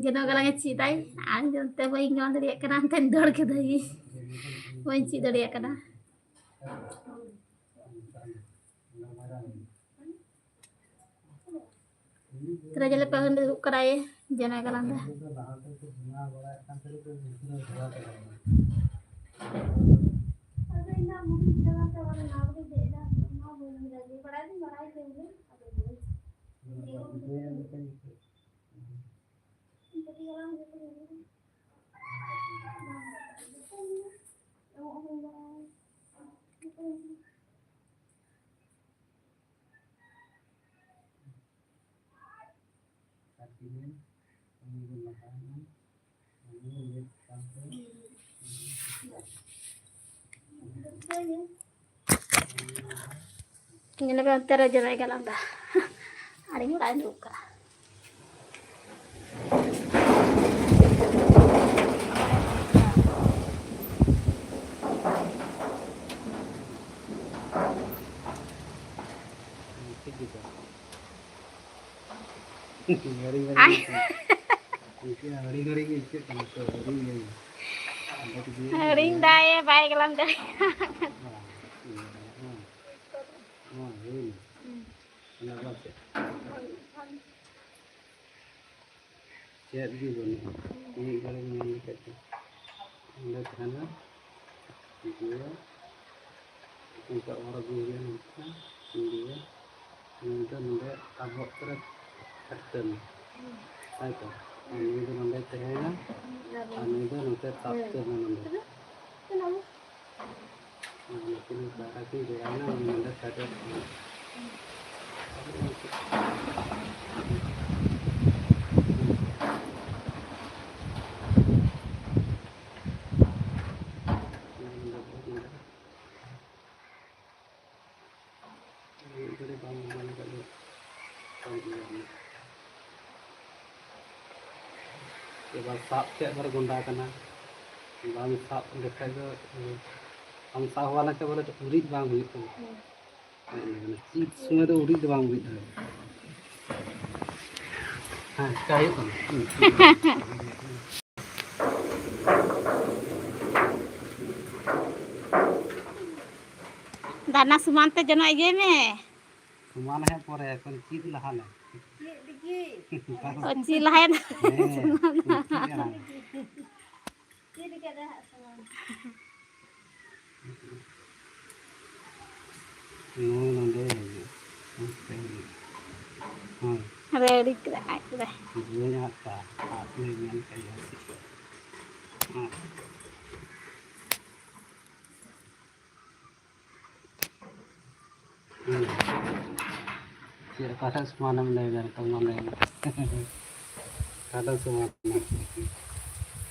ᱡᱚᱱᱚᱜ ᱜᱟᱞᱟᱝ ᱮ ᱪᱮᱫ ᱫᱟᱭ᱾ ᱟᱨ ᱤᱧ ᱫᱚ ᱚᱱᱛᱮ ᱵᱟᱹᱧ ᱜᱟᱞᱟᱝ ᱫᱟᱲᱮᱭᱟᱜ ᱠᱟᱱᱟ, ᱚᱱᱛᱮᱧ ᱫᱟᱹᱲ ᱠᱮᱫᱟ, ᱵᱟᱹᱧ ᱪᱮᱫ ᱫᱟᱲᱮᱭᱟᱜ ᱠᱟᱱᱟ᱾ ᱛᱤᱱᱟᱹᱜ ᱡᱮᱞᱮ ᱯᱮ ᱦᱩᱭ ᱫᱩᱲᱩᱵ ᱠᱟᱱᱟ ᱭᱮ, ᱡᱮᱱᱟ ᱜᱟᱞᱟᱝ ᱫᱟ᱾ ᱧᱮᱞ ᱢᱮ ᱚᱱᱛᱮ ᱨᱮ ᱡᱚᱱᱚᱜ ᱜᱟᱞᱟᱝ ᱫᱟ᱾ ᱟᱹᱰᱤ ᱢᱚᱡᱽ ᱟᱸᱡᱚᱢᱚᱜ ᱠᱟᱱᱟ᱾ ᱴᱷᱤᱠ ᱜᱮᱭᱟ᱾ ᱦᱤᱲᱤᱧ ᱦᱤᱲᱤᱧ ᱟᱭ᱾ ᱜᱮ ᱟᱹᱭᱠᱟᱹᱜ ᱠᱟᱱᱟ᱾ ᱩᱱᱠᱤᱱᱟᱜ ᱦᱤᱲᱤᱧ ᱦᱤᱲᱤᱧ ᱜᱮ ᱟᱹᱭᱠᱟᱹᱜ ᱠᱟᱱᱟ ᱛᱚ, ᱦᱤᱲᱤᱧ ᱜᱮ᱾ ᱟᱫᱚ ᱠᱤᱪᱷᱩ ᱦᱤᱲᱤᱧ ᱫᱟᱭ, ᱵᱟᱭ ᱜᱟᱞᱟᱝ ᱫᱟᱲᱮᱭᱟᱜ ᱠᱟᱱᱟ᱾ ᱦᱮᱸ, ᱦᱮᱸ, ᱦᱩᱭᱱᱟ᱾ ᱚᱱᱟ ᱟᱵᱟᱨ ᱪᱮᱫ? ᱪᱮᱫ ᱜᱮ ᱵᱟᱹᱱᱩᱜᱼᱟ᱾ ᱢᱤᱫ ᱜᱷᱟᱹᱲᱤᱡ ᱧᱮᱞ ᱞᱮᱠᱷᱟᱡ ᱫᱚ ᱚᱸᱰᱮ ᱛᱟᱦᱮᱱᱟ᱾ ᱫᱤᱭᱮ ᱚᱱᱠᱟ ᱚᱨ ᱟᱹᱜᱩᱭ ᱦᱩᱭᱩᱜᱼᱟ ᱱᱚᱝᱠᱟ᱾ ᱫᱤᱭᱮ ᱱᱚᱰᱮ, ᱱᱚᱰᱮ ᱟᱵᱚᱣᱟᱜ ᱠᱚᱨᱮ ᱠᱷᱟᱴᱠᱟᱹᱱ᱾ ᱛᱟᱭ ᱛᱚ? ᱟᱨ ᱱᱩᱭ ᱫᱚ ᱱᱚᱰᱮ ᱛᱟᱦᱮᱸᱭᱮᱱᱟ, ᱟᱨ ᱱᱩᱭ ᱫᱚ ᱱᱚᱛᱮ ᱛᱟᱵ ᱩᱛᱟᱹᱨ ᱮᱱᱟ ᱱᱚᱰᱮ᱾ ᱟᱨ ᱱᱩᱠᱤᱱ ᱵᱟᱨᱭᱟ ᱠᱤᱱ ᱡᱚᱲᱟᱣᱮᱱᱟ, ᱩᱱᱤ ᱱᱚᱰᱮ ᱯᱷᱮᱰ ᱮᱱ ᱠᱷᱟᱱ᱾ ᱢᱤᱫ ᱜᱷᱟᱹᱲᱤ ᱵᱟᱝ ᱵᱚᱞᱚ ᱞᱮᱠᱷᱟᱡ ᱫᱚ ᱵᱟᱝ ᱤᱭᱟᱹᱜᱼᱟ᱾ ᱮᱵᱟᱨ ᱥᱟᱵ ᱛᱮ ᱟᱵᱟᱨ ᱜᱚᱸᱰᱟ ᱠᱟᱱᱟ, ᱵᱟᱝ ᱥᱟᱵ ᱞᱮᱠᱷᱟᱡ ᱫᱚ, ᱵᱟᱝ ᱥᱟᱵ ᱦᱚᱣᱟ ᱞᱮᱱᱠᱷᱟᱡ ᱵᱚᱞᱮ ᱩᱨᱤᱡ ᱵᱟᱝ ᱦᱩᱭᱩᱜ ᱠᱟᱱᱟ᱾ ᱦᱮᱸ, ᱪᱮᱫ ᱥᱚᱢᱚᱭ ᱫᱚ ᱩᱨᱤᱡ ᱫᱚ ᱵᱟᱝ ᱩᱨᱤᱡ ᱫᱟᱲᱮᱭᱟᱜᱼᱟ᱾ ᱦᱮᱸ, ᱪᱤᱠᱟ ᱦᱩᱭᱩᱜ ᱠᱟᱱᱟ? ᱫᱟᱱᱟ ᱥᱚᱢᱟᱱ ᱛᱮ ᱡᱚᱱᱚᱜ ᱤᱭᱟᱹᱭ ᱢᱮ᱾ ᱥᱚᱢᱟᱱ ᱦᱮᱸ ᱯᱚᱨᱮ, ᱮᱠᱷᱚᱱ ᱪᱮᱫ ᱞᱟᱦᱟ ᱞᱮ᱾ ᱚ, ᱪᱮᱫ ᱞᱟᱦᱟᱭᱮᱱᱟ? ᱱᱚᱜᱼᱚᱭ ᱱᱚᱰᱮ ᱦᱤᱡᱩᱜ᱾ ᱦᱳᱭ᱾ ᱨᱮᱰᱤ ᱠᱮᱫᱟ, ᱟᱡ ᱠᱮᱫᱟᱭ᱾ ᱵᱟᱹᱧ ᱟᱫ ᱠᱟᱜᱼᱟ, ᱟᱫ ᱞᱮ ᱧᱮᱞ ᱠᱟᱜ ᱜᱮᱭᱟ᱾ ᱦᱳᱭ᱾ ᱦᱩᱸ᱾ ᱪᱮᱫ, ᱚᱠᱟᱴᱟᱜ ᱥᱚᱢᱟᱱᱮᱢ ᱞᱟᱹᱭᱫᱟ ᱱᱤᱛᱚᱜ ᱢᱟ ᱞᱟᱹᱭ ᱢᱮ? ᱚᱠᱟᱴᱟᱜ ᱥᱚᱢᱟᱱ?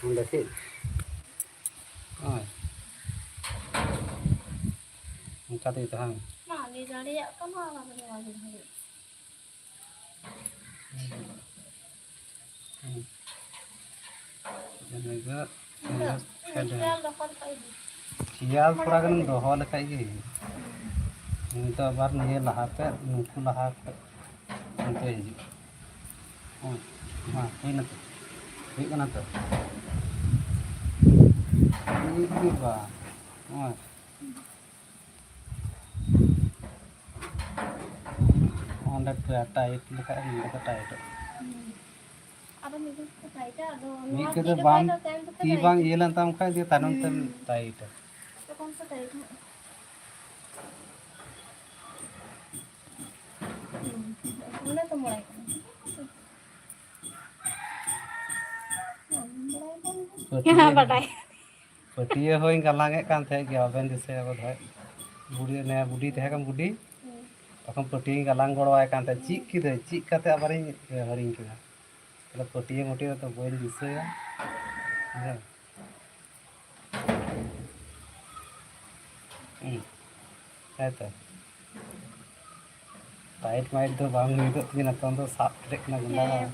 ᱚᱸᱰᱮ ᱪᱮᱫ? ᱦᱳᱭ᱾ ᱚᱱᱠᱟ ᱛᱮᱜᱮ ᱛᱟᱦᱮᱸᱱ᱾ ᱵᱟᱝ ᱞᱟᱹᱭ ᱫᱟᱲᱮᱭᱟᱜ ᱠᱟᱱᱟ, ᱚᱱᱟ ᱫᱚ ᱵᱟᱝ ᱞᱟᱹᱭ ᱫᱟᱲᱮᱭᱟᱜ᱾ ᱦᱩᱸ᱾ ᱤᱱᱟᱹ ᱜᱮ ᱤᱱᱟᱹ ᱯᱷᱮᱰ ᱮᱱᱟ᱾ ᱥᱤᱭᱟᱞ ᱫᱚᱦᱚ ᱞᱮᱠᱷᱟᱡ ᱜᱮ ᱦᱩᱭᱩᱜᱼᱟ᱾ ᱥᱤᱭᱟᱞ ᱛᱷᱚᱲᱟ ᱜᱟᱱᱮᱢ ᱫᱚᱦᱚ ᱞᱮᱠᱷᱟᱡ ᱜᱮ ᱦᱩᱭᱩᱜᱼᱟ᱾ ᱩᱱᱤ ᱫᱚ ᱟᱵᱟᱨ ᱱᱤᱭᱟᱹ ᱞᱟᱦᱟᱛᱮ, ᱱᱩᱠᱩ ᱞᱟᱦᱟ ᱠᱷᱚᱡ ᱚᱱᱛᱮ ᱦᱤᱡᱩᱜᱼᱟ᱾ ᱦᱳᱭ, ᱢᱟ, ᱦᱩᱭᱱᱟ ᱛᱚ? ᱦᱩᱭᱩᱜ ᱠᱟᱱᱟ ᱛᱚ? ᱢᱤᱫ ᱜᱮ ᱵᱟ, ᱱᱚᱜᱼᱚᱭ᱾ ᱚᱸᱰᱮ ᱯᱮ ᱴᱟᱭᱤᱴ ᱞᱮᱠᱷᱟᱡ ᱱᱚᱸᱰᱮ ᱠᱚ ᱴᱟᱭᱤᱴᱚᱜᱼᱟ᱾ ᱦᱩᱸ᱾ ᱟᱫᱚ ᱢᱤᱫ ᱫᱤᱱ ᱠᱚ ᱴᱟᱭᱤᱴᱟ, ᱟᱫᱚ ᱢᱤᱫ ᱱᱚᱣᱟ ᱠᱚᱫᱚ ᱛᱤ ᱨᱮ ᱵᱟᱝ, ᱠᱷᱟᱡ ᱫᱚ ᱛᱟᱭᱚᱢ ᱛᱮᱠᱚ ᱛᱤ ᱵᱟᱝ ᱴᱟᱭᱤᱴᱟ᱾ ᱤᱭᱟᱹ ᱞᱮᱱ ᱛᱟᱢ ᱠᱷᱟᱡ ᱫᱤᱭᱮ ᱛᱟᱭᱱᱚᱢ ᱛᱮᱢ ᱦᱩᱸ᱾ ᱴᱟᱭᱤᱴᱟ᱾ ᱛᱚᱠᱷᱚᱱ ᱠᱚ ᱴᱟᱭᱤᱴ ᱦᱟᱸᱜ᱾ ᱦᱩᱸ᱾ ᱚᱱᱟ ᱛᱚ ᱢᱚᱬᱮ ᱠᱟᱱᱟ᱾ ᱯᱟᱹᱴᱭᱟᱹ ᱵᱟᱰᱟᱭ᱾ ᱯᱟᱹᱴᱭᱟᱹ ᱦᱚᱸᱧ ᱜᱟᱞᱟᱝ ᱮᱫ ᱠᱟᱱ ᱛᱟᱦᱮᱸᱫ ᱜᱮ, ᱟᱵᱮᱱ ᱫᱤᱥᱟᱹᱭᱟ ᱵᱚᱫᱷᱚᱭ᱾ ᱵᱩᱰᱷᱤ, ᱚᱱᱮ ᱵᱩᱰᱷᱤ ᱛᱟᱦᱮᱸ ᱠᱟᱱ ᱵᱩᱰᱷᱤ, ᱦᱩᱸ᱾ ᱛᱚᱠᱷᱚᱱ ᱯᱟᱹᱴᱭᱟᱹᱧ ᱜᱟᱞᱟᱝ ᱜᱚᱲᱚᱣᱟᱭ ᱠᱟᱱ ᱛᱟᱦᱮᱸᱫ, ᱪᱮᱫ ᱠᱤᱫᱟᱹᱧ, ᱪᱮᱫ ᱠᱟᱛᱮ ᱟᱵᱟᱨᱤᱧ ᱦᱤᱲᱤᱧ ᱠᱮᱫᱟ᱾ ᱛᱟᱦᱞᱮ ᱯᱟᱹᱴᱭᱟᱹ ᱢᱟᱹᱴᱭᱟᱹ ᱫᱚ ᱵᱟᱹᱧ ᱫᱤᱥᱟᱹᱭᱟ᱾ ᱦᱮᱸ᱾ ᱦᱩᱸ᱾ ᱦᱮᱸ ᱛᱚ᱾ ᱴᱟᱭᱤᱴ ᱢᱟᱭᱤᱴ ᱫᱚ ᱵᱟᱝ ᱢᱤᱫᱚᱜ ᱛᱤᱧᱟᱹ, ᱱᱤᱛᱚᱝ ᱫᱚ ᱥᱟᱵ ᱠᱮᱴᱮᱡ ᱠᱟᱱᱟ ᱜᱚᱸᱰᱟ᱾ ᱦᱮᱸ᱾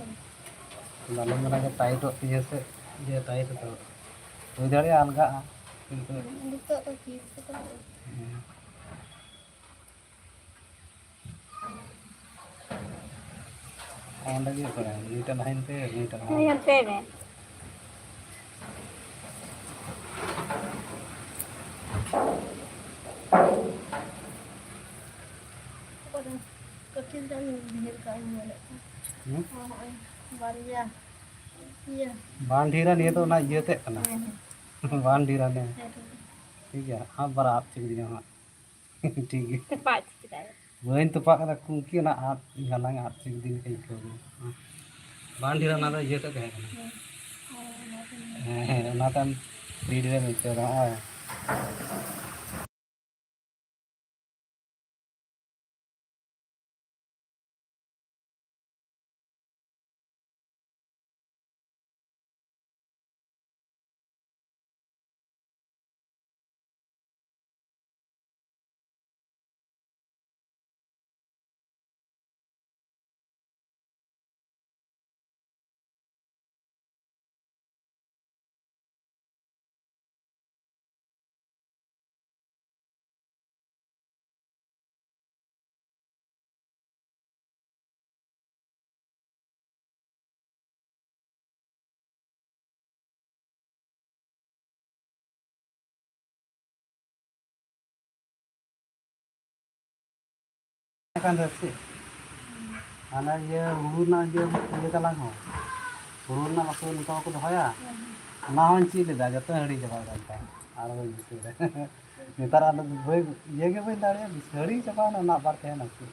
ᱵᱟᱞᱮ ᱢᱮᱱᱟ ᱡᱮ ᱴᱟᱭᱤᱴᱚᱜ ᱛᱤᱧᱟᱹ ᱥᱮ ᱡᱮ ᱴᱟᱭᱤᱴ ᱫᱚ᱾ ᱦᱩᱭ ᱫᱟᱲᱮᱭᱟᱜᱼᱟ ᱟᱞᱜᱟᱜᱼᱟ, ᱠᱤᱱᱛᱩ ᱱᱤᱛᱚᱜ ᱫᱚ ᱪᱮᱫ ᱠᱚ ᱦᱩᱸ᱾ ᱚᱸᱰᱮ ᱜᱮ ᱚᱠᱟᱨᱮ? ᱱᱩᱭᱴᱟᱜ ᱞᱟᱦᱟᱭᱮᱱ ᱛᱮ, ᱱᱩᱭᱴᱟᱜ ᱞᱟᱦᱟ᱾ ᱦᱮᱸ, ᱦᱟᱱᱛᱮ ᱢᱮ᱾ ᱚᱠᱟᱨᱮ? ᱠᱟᱹᱴᱷᱤᱱ ᱛᱮ ᱩᱱᱤ ᱰᱷᱮᱨ ᱠᱟᱜ ᱤᱧ ᱧᱮᱞᱮᱫ ᱠᱚᱣᱟ᱾ ᱦᱩᱸ? ᱦᱚᱸ, ᱦᱚᱸᱜᱼᱚᱭ ᱵᱟᱨᱭᱟ᱾ ᱤᱭᱟᱹ᱾ ᱵᱟᱝ ᱰᱷᱮᱨᱟ, ᱱᱤᱭᱟᱹ ᱫᱚ ᱚᱱᱟ ᱤᱭᱟᱹ ᱛᱮᱫ ᱠᱟᱱᱟ᱾ ᱦᱮᱸ, ᱦᱮᱸ᱾ ᱵᱟᱝ ᱰᱷᱮᱨᱟ ᱱᱤᱭᱟᱹ᱾ ᱦᱮᱸ, ᱴᱷᱤᱠ ᱜᱮᱭᱟ᱾ ᱴᱷᱤᱠ ᱜᱮᱭᱟ, ᱟᱢ ᱵᱟᱨ ᱟᱫ ᱦᱚᱪᱚ ᱠᱤᱫᱤᱧᱟ ᱦᱟᱸᱜ᱾ ᱴᱷᱤᱠ ᱜᱮᱭᱟ᱾ ᱛᱚᱯᱟᱜ ᱦᱚᱪᱚ ᱠᱮᱫᱟᱭ᱾ ᱵᱟᱹᱧ ᱛᱚᱯᱟᱜ ᱠᱟᱫᱟ, ᱠᱩᱝᱠᱤ ᱚᱱᱟ ᱟᱫ ᱜᱟᱞᱟᱝ ᱟᱫ ᱦᱚᱪᱚ ᱠᱤᱫᱤᱧ ᱞᱮᱠᱟᱧ ᱟᱹᱭᱠᱟᱹᱣ ᱠᱮᱫᱟ᱾ ᱵᱟᱝ ᱰᱷᱮᱨᱟ, ᱚᱱᱟ ᱫᱚ ᱤᱭᱟᱹ ᱛᱮᱫ ᱛᱟᱦᱮᱸ ᱠᱟᱱᱟ᱾ ᱦᱮᱸ, ᱦᱮᱸ, ᱚᱱᱟ ᱛᱮᱜᱮ᱾ ᱦᱮᱸ, ᱦᱮᱸ, ᱚᱱᱟ ᱛᱟᱭᱚᱢ ᱰᱷᱮᱨ ᱰᱷᱮᱨᱮᱢ ᱟᱹᱭᱠᱟᱹᱣ ᱫᱟ, ᱦᱚᱸᱜᱼᱚᱭ᱾ ᱠᱟᱱ ᱨᱮ ᱪᱮᱫ? ᱦᱟᱱᱟ ᱤᱭᱟᱹ ᱦᱩᱲᱩ ᱨᱮᱱᱟᱜ ᱤᱭᱟᱹ, ᱤᱭᱟᱹ ᱛᱟᱞᱟᱝ ᱦᱚᱸ᱾ ᱦᱩᱲᱩ ᱨᱮᱱᱟᱜ ᱵᱟᱠᱚ ᱱᱤᱛᱚᱜ ᱵᱟᱠᱚ ᱫᱚᱦᱚᱭᱟ? ᱚᱱᱟ ᱦᱚᱸᱧ ᱪᱮᱫ ᱞᱮᱫᱟ, ᱡᱚᱛᱚᱧ ᱦᱤᱲᱤᱧ ᱪᱟᱵᱟ ᱠᱮᱫᱟ ᱱᱮᱛᱟᱨ᱾ ᱟᱨ ᱵᱟᱹᱧ ᱫᱤᱥᱟᱹᱭᱮᱫᱟ᱾ ᱱᱮᱛᱟᱨ ᱟᱫᱚ ᱵᱟᱹᱧ, ᱤᱭᱟᱹ ᱜᱮ ᱵᱟᱹᱧ ᱫᱟᱲᱮᱭᱟᱜᱼᱟ, ᱦᱤᱲᱤᱧ ᱪᱟᱵᱟᱭᱮᱱᱟ ᱚᱱᱟ ᱟᱵᱟᱨ ᱛᱟᱦᱮᱱᱟ ᱪᱮᱫ᱾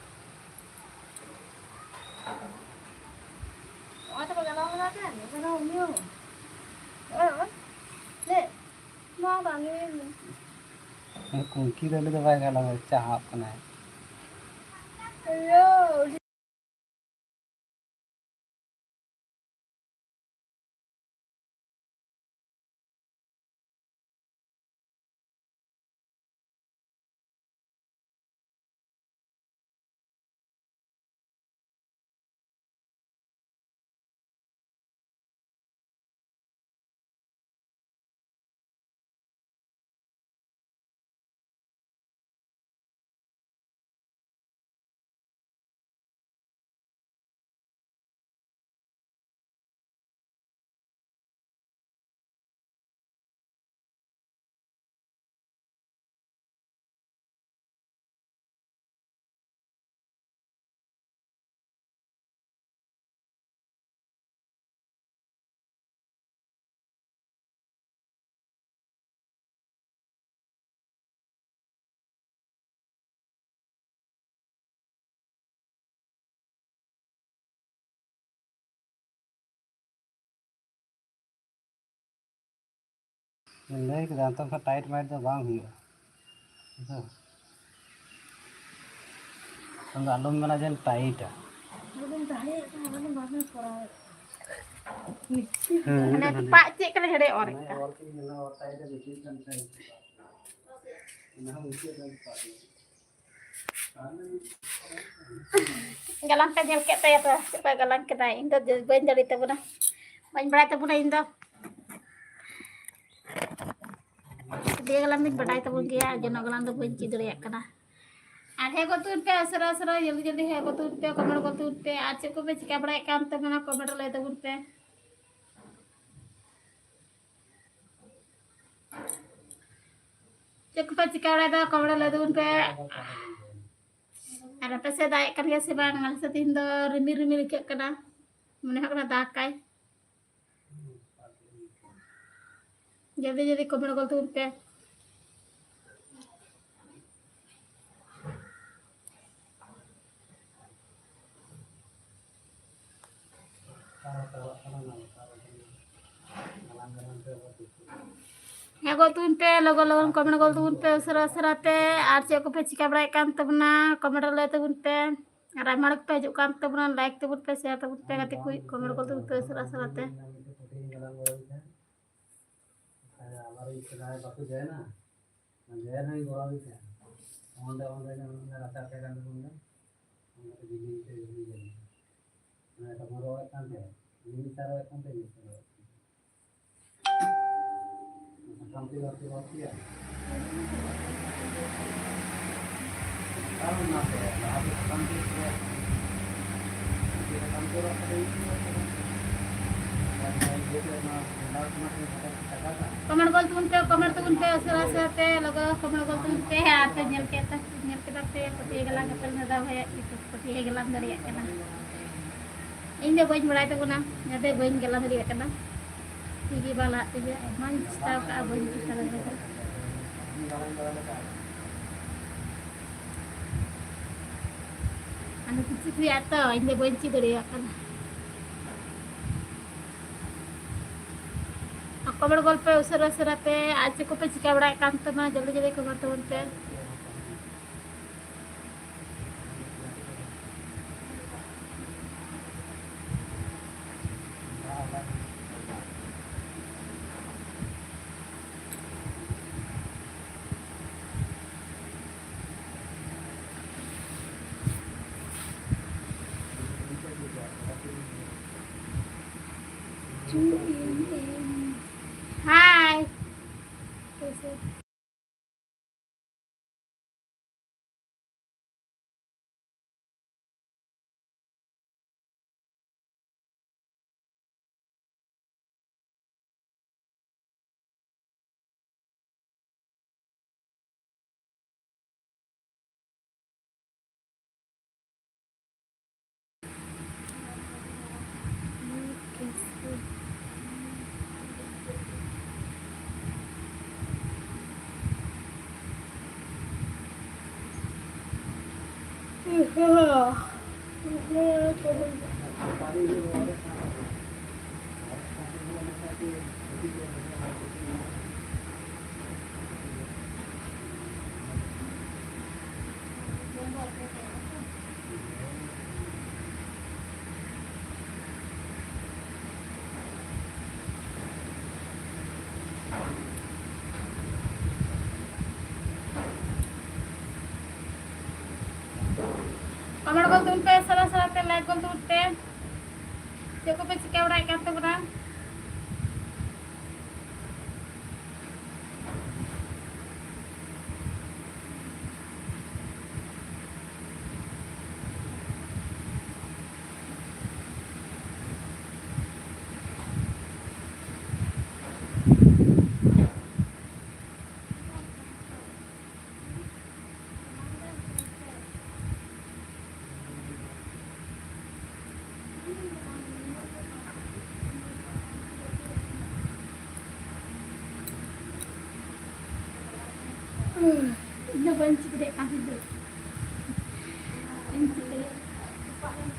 ᱱᱚᱜᱼᱚᱭ ᱛᱚᱠᱚ ᱜᱟᱞᱟᱝ ᱠᱟᱫᱟ ᱥᱮ, ᱮᱱᱠᱷᱟᱱ ᱩᱱᱤ ᱦᱚᱸ᱾ ᱱᱚᱜᱼᱚᱭ, ᱱᱚᱜᱼᱚᱭ᱾ ᱦᱮᱸ᱾ ᱱᱚᱣᱟ ᱵᱟᱝ ᱜᱮ᱾ ᱠᱩᱝᱠᱤ ᱫᱚ ᱩᱱᱤ ᱫᱚ ᱵᱟᱭ ᱜᱟᱞᱟᱝᱟ, ᱪᱟᱦᱟᱵ ᱠᱟᱱᱟᱭ᱾ ᱦᱮᱞᱳ᱾ ᱞᱟᱹᱭ ᱠᱮᱫᱟ, ᱱᱤᱛᱚᱝ ᱠᱷᱚᱱ ᱴᱟᱭᱤᱴ ᱢᱟᱭᱤᱴ ᱫᱚ ᱵᱟᱝ ᱦᱩᱭᱩᱜᱼᱟ᱾ ᱵᱩᱡᱷᱟᱹᱣ? ᱱᱤᱛᱚᱝ ᱫᱚ ᱟᱞᱚᱢ ᱢᱮᱱᱟ ᱡᱮ ᱴᱟᱭᱤᱴᱟ᱾ ᱵᱟᱹᱧ ᱫᱟᱲᱮᱭᱟᱜ ᱠᱟᱱᱟ, ᱢᱟᱱᱮ ᱵᱟᱝ ᱠᱚᱨᱟᱣ᱾ ᱦᱮᱸ, ᱢᱟᱱᱮ ᱦᱮᱸ᱾ ᱯᱟᱜ ᱪᱮᱫ ᱠᱟᱱᱟ ᱦᱮᱲᱮ ᱚᱨ ᱦᱮᱸ, ᱠᱟᱜᱼᱟ᱾ ᱚᱨ ᱠᱤᱱ ᱧᱮᱞᱟ, ᱚᱨ ᱴᱟᱭᱤᱴ ᱵᱮᱥᱤ ᱠᱟᱱ ᱠᱷᱟᱱ᱾ ᱚᱱᱟ ᱦᱚᱸ ᱢᱩᱪᱟᱹᱫ ᱨᱮ ᱯᱟᱜ ᱦᱩᱭᱩᱜᱼᱟ᱾ ᱜᱟᱞᱟᱝ ᱯᱮ ᱧᱮᱞ ᱠᱮᱫ ᱛᱟᱭᱟ ᱛᱚ, ᱪᱮᱫ ᱞᱮᱠᱟ ᱜᱟᱞᱟᱝ ᱠᱮᱫᱟᱭ? ᱤᱧ ᱫᱚ ᱵᱟᱹᱧ ᱫᱟᱲᱮ ᱛᱟᱵᱚᱱᱟ, ᱵᱟᱹᱧ ᱵᱟᱲᱟᱭ ᱛᱟᱵᱚᱱᱟ ᱤᱧ ᱫᱚ᱾ ᱥᱤᱞᱟᱹᱭ ᱜᱟᱞᱟᱝ ᱫᱚᱧ ᱵᱟᱰᱟᱭ ᱛᱟᱵᱚᱱ ᱜᱮᱭᱟ, ᱟᱨ ᱡᱚᱱᱚᱜ ᱜᱟᱞᱟᱝ ᱫᱚ ᱵᱟᱹᱧ ᱪᱮᱫ ᱫᱟᱲᱮᱭᱟᱜ ᱠᱟᱱᱟ᱾ ᱟᱨ ᱦᱮᱸ ᱜᱚ ᱛᱩᱫ ᱯᱮ, ᱩᱥᱟᱹᱨᱟ ᱩᱥᱟᱹᱨᱟ, ᱡᱚᱞᱫᱤ ᱡᱚᱞᱫᱤ ᱦᱮᱸ ᱜᱚ ᱛᱩᱫ ᱯᱮ, ᱠᱚᱢᱮᱱᱴ ᱜᱚ ᱛᱩᱫ ᱯᱮ᱾ ᱟᱨ ᱪᱮᱫ ᱠᱚᱯᱮ ᱪᱤᱠᱟ ᱵᱟᱲᱟᱭᱮᱫ ᱠᱟᱱ ᱛᱟᱵᱚᱱᱟ, ᱠᱚᱢᱮᱱᱴ ᱨᱮ ᱞᱟᱹᱭ ᱛᱟᱵᱚᱱ ᱯᱮ᱾ ᱪᱮᱫ ᱠᱚᱯᱮ ᱪᱤᱠᱟ ᱵᱟᱲᱟᱭᱮᱫᱟ, ᱠᱚᱢᱮᱱᱴ ᱨᱮ ᱞᱟᱹᱭ ᱛᱟᱵᱚᱱ ᱯᱮ᱾ ᱟᱨ ᱟᱯᱮ ᱥᱮᱫ ᱫᱟᱜ ᱮᱫ ᱠᱟᱱ ᱜᱮᱭᱟ ᱥᱮ ᱵᱟᱝ? ᱟᱞᱮ ᱥᱮᱫ ᱛᱮᱦᱮᱧ ᱫᱚ ᱨᱤᱢᱤᱞ ᱨᱤᱢᱤᱞ ᱟᱹᱭᱠᱟᱹᱜ ᱠᱟᱱᱟ, ᱢᱚᱱᱮ ᱦᱩᱭᱩᱜ ᱠᱟᱱᱟ ᱫᱟᱜᱟᱭ᱾ ᱡᱚᱞᱫᱤ ᱡᱚᱞᱫᱤ ᱠᱚᱢᱮᱱᱴ ᱜᱚᱞ ᱛᱟᱵᱚᱱ ᱯᱮ᱾ ᱦᱮᱸ ᱜᱚᱞ ᱛᱟᱵᱚᱱ ᱯᱮ, ᱞᱚᱜᱚᱱ ᱞᱚᱜᱚᱱ ᱠᱚᱢᱮᱱᱴ ᱜᱚᱞ ᱛᱟᱵᱚᱱ ᱯᱮ ᱩᱥᱟᱹᱨᱟ ᱩᱥᱟᱹᱨᱟ ᱛᱮ᱾ ᱟᱨ ᱪᱮᱫ ᱠᱚᱯᱮ ᱪᱤᱠᱟ ᱵᱟᱲᱟᱭᱮᱫ ᱠᱟᱱ ᱛᱟᱵᱚᱱᱟ, ᱠᱚᱢᱮᱱᱴ ᱨᱮ ᱞᱟᱹᱭ ᱛᱟᱵᱚᱱ ᱯᱮ᱾ ᱟᱨ ᱟᱭᱢᱟ ᱦᱚᱲ ᱜᱮᱯᱮ ᱦᱤᱡᱩᱜ ᱠᱟᱱ ᱛᱟᱵᱚᱱᱟ, ᱞᱟᱭᱤᱠ ᱛᱟᱵᱚᱱ ᱯᱮ, ᱥᱮᱭᱟᱨ ᱛᱟᱵᱚᱱ ᱯᱮ ᱜᱟᱛᱮ ᱠᱚ, ᱠᱚᱢᱮᱱᱴ ᱜᱚᱞ ᱛᱟᱵᱚᱱ ᱯᱮ ᱩᱥᱟᱹᱨᱟ ᱩᱥᱟᱹᱨᱟ ᱛᱮ᱾ ᱟᱵᱟᱨ ᱥᱮᱫᱟᱭ ᱵᱟᱠᱚ ᱡᱚᱭᱮᱱᱟ, ᱡᱚᱭᱮᱱ ᱦᱚᱸᱧ ᱜᱚᱲᱚ ᱟᱹᱧ ᱛᱟᱦᱮᱸᱫ᱾ ᱚᱸᱰᱮ, ᱚᱸᱰᱮ, ᱚᱸᱰᱮ ᱨᱟᱪᱟ ᱛᱟᱦᱮᱸ ᱠᱟᱱ ᱛᱟᱵᱚᱱ ᱜᱮ, ᱚᱸᱰᱮ ᱠᱚ ᱡᱤᱞᱤᱧ ᱛᱮ ᱡᱤᱞᱤᱧ ᱡᱮᱞ᱾ ᱢᱟᱱᱮ ᱛᱚᱠᱷᱚᱱ ᱨᱚᱲᱮᱫ ᱠᱟᱱ ᱛᱟᱦᱮᱸᱫ, ᱡᱤᱞᱤᱧ ᱛᱮ ᱨᱚᱲᱮᱫ ᱠᱟᱱ ᱛᱟᱦᱮᱸᱫ, ᱡᱤᱞᱤᱧ ᱛᱮ ᱨᱚᱲᱮᱫ ᱠᱟᱱ ᱛᱟᱦᱮᱸᱫ᱾ ᱥᱟᱱᱛᱤ ᱵᱟᱹᱲᱛᱤ ᱵᱟᱹᱲᱛᱤᱭᱟ᱾ ᱟᱨ ᱚᱱᱟ ᱛᱮ ᱞᱟᱦᱟ ᱫᱚ ᱥᱟᱱᱛᱤ ᱨᱮᱭᱟᱜ ᱥᱟᱱᱛᱤ ᱨᱚᱲ ᱠᱟᱛᱮ ᱤᱧ ᱫᱚ ᱠᱚᱢᱮᱱᱴ ᱜᱚᱞ ᱛᱟᱵᱚᱱ ᱯᱮ, ᱠᱚᱢᱮᱱᱴ ᱛᱟᱵᱚᱱ ᱯᱮ, ᱩᱥᱟᱹᱨᱟ ᱩᱥᱟᱹᱨᱟ ᱛᱮ, ᱞᱚᱜᱚ ᱠᱚᱢᱮᱱᱴ ᱜᱚᱞ ᱛᱟᱵᱚᱱ ᱯᱮ᱾ ᱟᱨ ᱯᱮ ᱧᱮᱞ ᱠᱮᱫ ᱛᱮ, ᱧᱮᱞ ᱠᱮᱫᱟ ᱯᱮ, ᱯᱟᱹᱴᱭᱟᱹ ᱜᱟᱞᱟᱝ ᱠᱟᱛᱮ ᱫᱟᱫᱟ ᱵᱷᱟᱭᱟᱜ ᱪᱤᱛᱟᱹᱨ ᱯᱟᱹᱴᱭᱟᱹ ᱜᱟᱞᱟᱝ ᱫᱟᱲᱮᱭᱟᱜ ᱠᱟᱱᱟ᱾ ᱤᱧ ᱫᱚ ᱵᱟᱹᱧ ᱵᱟᱲᱟᱭ ᱛᱟᱵᱚᱱᱟ, ᱚᱱᱟᱛᱮ ᱵᱟᱹᱧ ᱜᱟᱞᱟᱝ ᱫᱟᱲᱮᱭᱟᱜ ᱠᱟᱱᱟ᱾ ᱴᱷᱤᱠ ᱜᱮ ᱵᱟᱝ ᱞᱟᱦᱟᱜ ᱛᱤᱧᱟᱹ, ᱚᱱᱟᱧ ᱪᱮᱥᱴᱟ ᱟᱠᱟᱫᱼᱟ, ᱵᱟᱹᱧ ᱪᱮᱥᱴᱟ ᱫᱟᱲᱮ ᱠᱟᱫᱟ᱾ ᱟᱫᱚ ᱠᱤᱪᱷᱩ ᱦᱩᱭᱩᱜᱼᱟ ᱛᱚ, ᱤᱧ ᱫᱚ ᱵᱟᱹᱧ ᱪᱮᱫ ᱫᱟᱲᱮᱭᱟᱜ ᱠᱟᱱᱟ᱾ ᱠᱚᱢᱮᱱᱴ ᱜᱚᱞ ᱯᱮ ᱩᱥᱟᱹᱨᱟ ᱩᱥᱟᱹᱨᱟ ᱛᱮ, ᱟᱨ ᱪᱮᱫ ᱠᱚᱯᱮ ᱪᱤᱠᱟ ᱵᱟᱲᱟᱭᱮᱫ ᱠᱟᱱ ᱛᱟᱵᱚᱱᱟ, ᱡᱚᱞᱫᱤ ᱡᱚᱞᱫᱤ ᱠᱚᱢᱮᱱᱴ ᱛᱟᱵᱚᱱ ᱯᱮ᱾ Hi. ᱠᱚᱢᱮᱱᱴ ᱜᱚᱫ ᱛᱟᱵᱚᱱ ᱯᱮ, ᱥᱟᱞᱟ ᱥᱟᱞᱟ ᱛᱮ ᱞᱟᱭᱤᱠ ᱜᱚᱫ ᱛᱟᱵᱚᱱ ᱯᱮ᱾ ᱪᱮᱫ ᱠᱚᱯᱮ ᱪᱤᱠᱟᱹ ᱵᱟᱲᱟᱭᱮᱫ ᱠᱟᱱ ᱛᱟᱵᱚᱱᱟ? ᱤᱧ ᱫᱚ ᱵᱟᱹᱧ ᱪᱤᱠᱟᱹ ᱫᱟᱲᱮᱭᱟᱜ ᱠᱟᱱ ᱛᱟᱦᱮᱸᱫ᱾ ᱵᱟᱹᱧ ᱪᱤᱠᱟᱹ ᱫᱟᱲᱮᱭᱟᱜ ᱠᱟᱱ ᱛᱟᱦᱮᱸᱫ᱾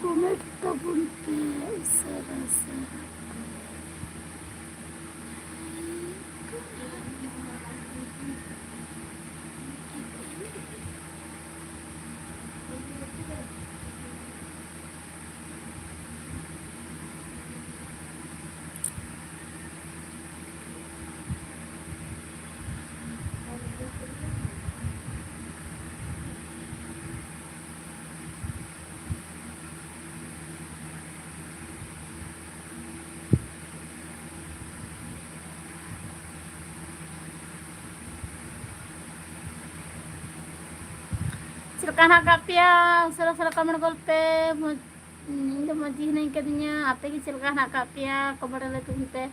ᱠᱚᱢᱮᱱᱴ ᱛᱟᱵᱚᱱ ᱯᱮ ᱩᱥᱟᱹᱨᱟ ᱩᱥᱟᱹᱨᱟ᱾ ᱪᱮᱫ ᱞᱮᱠᱟ ᱦᱮᱱᱟᱜ ᱟᱠᱟᱫ ᱯᱮᱭᱟ? ᱩᱥᱟᱹᱨᱟ ᱩᱥᱟᱹᱨᱟ ᱠᱚᱢᱮᱱᱴ ᱜᱚᱫ ᱯᱮ᱾ ᱢᱚᱡᱽ, ᱤᱧ ᱫᱚ ᱢᱚᱡᱽ ᱜᱮ ᱦᱤᱱᱟᱹᱧ ᱠᱟᱹᱫᱤᱧᱟ᱾ ᱟᱯᱮ ᱜᱮ ᱪᱮᱫ ᱞᱮᱠᱟ ᱦᱮᱱᱟᱜ ᱟᱠᱟᱫ ᱯᱮᱭᱟ? ᱠᱚᱢᱮᱱᱴ ᱨᱮ ᱞᱟᱹᱭ ᱛᱟᱵᱚᱱ ᱯᱮ᱾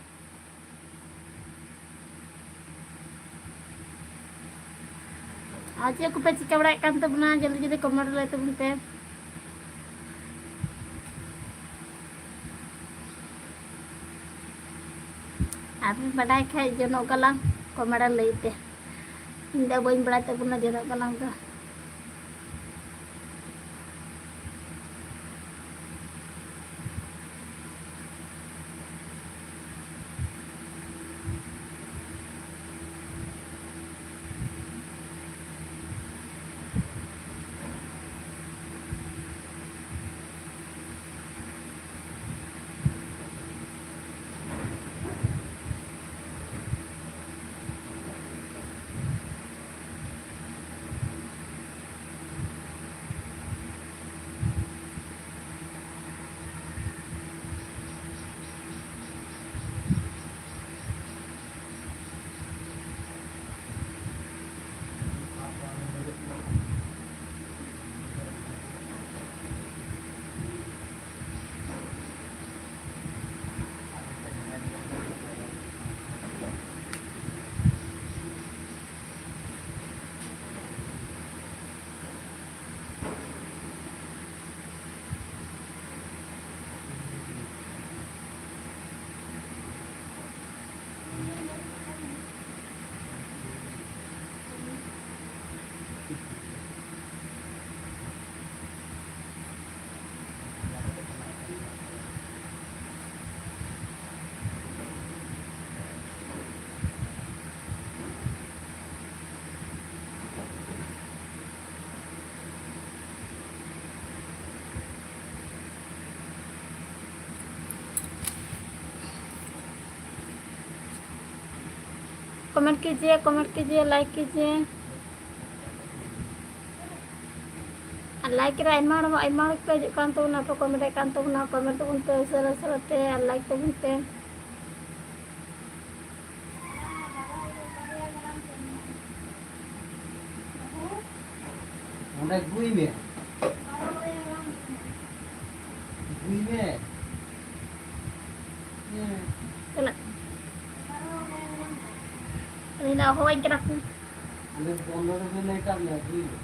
ᱟᱨ ᱪᱮᱫ ᱠᱚᱯᱮ ᱪᱤᱠᱟᱹ ᱵᱟᱲᱟᱭᱮᱫ ᱠᱟᱱ ᱛᱟᱵᱚᱱᱟ? ᱡᱚᱞᱫᱤ ᱡᱚᱞᱫᱤ ᱠᱚᱢᱮᱱᱴ ᱨᱮ ᱞᱟᱹᱭ ᱛᱟᱵᱚᱱ ᱯᱮ᱾ ᱟᱨ ᱯᱮ ᱵᱟᱰᱟᱭ ᱠᱷᱟᱡ ᱡᱚᱱᱚᱜ ᱜᱟᱞᱟᱝ ᱠᱚᱢᱮᱱᱴ ᱨᱮ ᱞᱟᱹᱭ ᱯᱮ᱾ ᱤᱧ ᱫᱚ ᱵᱟᱹᱧ ᱵᱟᱲᱟᱭ ᱛᱟᱵᱚᱱᱟ ᱡᱚᱱᱚᱜ ᱜᱟᱞᱟᱝ ᱫᱚ᱾ कमेंट कीजिए, कमेंट कीजिए, लाइक कीजिए। ᱟᱨ ᱞᱟᱭᱤᱠ ᱨᱮ ᱟᱭᱢᱟ ᱦᱚᱲ, ᱟᱭᱢᱟ ᱦᱚᱲ ᱠᱚ ᱦᱤᱡᱩᱜ ᱠᱟᱱ ᱛᱟᱵᱚᱱᱟ, ᱠᱚ ᱠᱚᱢᱮᱱᱴ ᱮᱫ ᱠᱟᱱ ᱛᱟᱵᱚᱱᱟ, ᱠᱚᱢᱮᱱᱴ ᱛᱟᱵᱚᱱ ᱯᱮ ᱩᱥᱟᱹᱨᱟ ᱩᱥᱟᱹᱨᱟ ᱛᱮ, ᱟᱨ ᱞᱟᱭᱤᱠ ᱛᱟᱵᱚᱱ ᱯᱮ᱾ ᱚᱸᱰᱮ ᱜᱩᱭ ᱢᱮ᱾ ᱜᱩᱭ ᱢᱮ᱾ ᱦᱮᱸ᱾ ᱪᱟᱞᱟᱜ᱾ ᱟᱹᱞᱤᱧ ᱫᱚ ᱦᱚᱦᱚᱣᱟᱹᱧ ᱠᱟᱱᱟ ᱠᱚ᱾ ᱟᱞᱮ ᱵᱚᱱᱫᱚ ᱨᱮᱜᱮ ᱞᱮ ᱠᱟᱜ ᱢᱮᱭᱟ, ᱜᱩᱭ ᱢᱮ᱾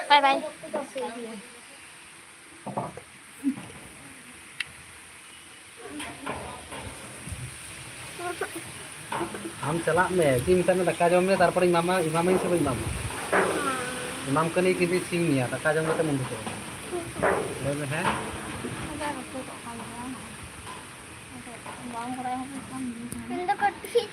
ᱵᱟᱭ ᱵᱟᱭ᱾ ᱟᱢ ᱪᱟᱞᱟᱜ ᱢᱮ, ᱪᱮᱫ ᱢᱮᱛᱟᱜ ᱢᱮ, ᱫᱟᱠᱟ ᱡᱚᱢ ᱢᱮ, ᱛᱟᱨᱯᱚᱨᱮᱧ ᱮᱢᱟᱢᱟ, ᱮᱢᱟᱢᱟᱹᱧ ᱥᱮ ᱵᱟᱹᱧ ᱮᱢᱟᱢᱟ? ᱮᱢᱟᱢ ᱠᱟᱹᱱᱟᱹᱧ, ᱠᱤᱱᱛᱩ ᱥᱤᱧ ᱢᱮᱭᱟ, ᱫᱟᱠᱟ ᱡᱚᱢ ᱠᱟᱛᱮᱢ ᱩᱰᱩᱠᱚᱜᱼᱟ᱾ ᱞᱟᱹᱭ ᱢᱮ, ᱦᱮᱸ? ᱤᱧ ᱫᱚ ᱠᱟᱹᱴᱤᱡ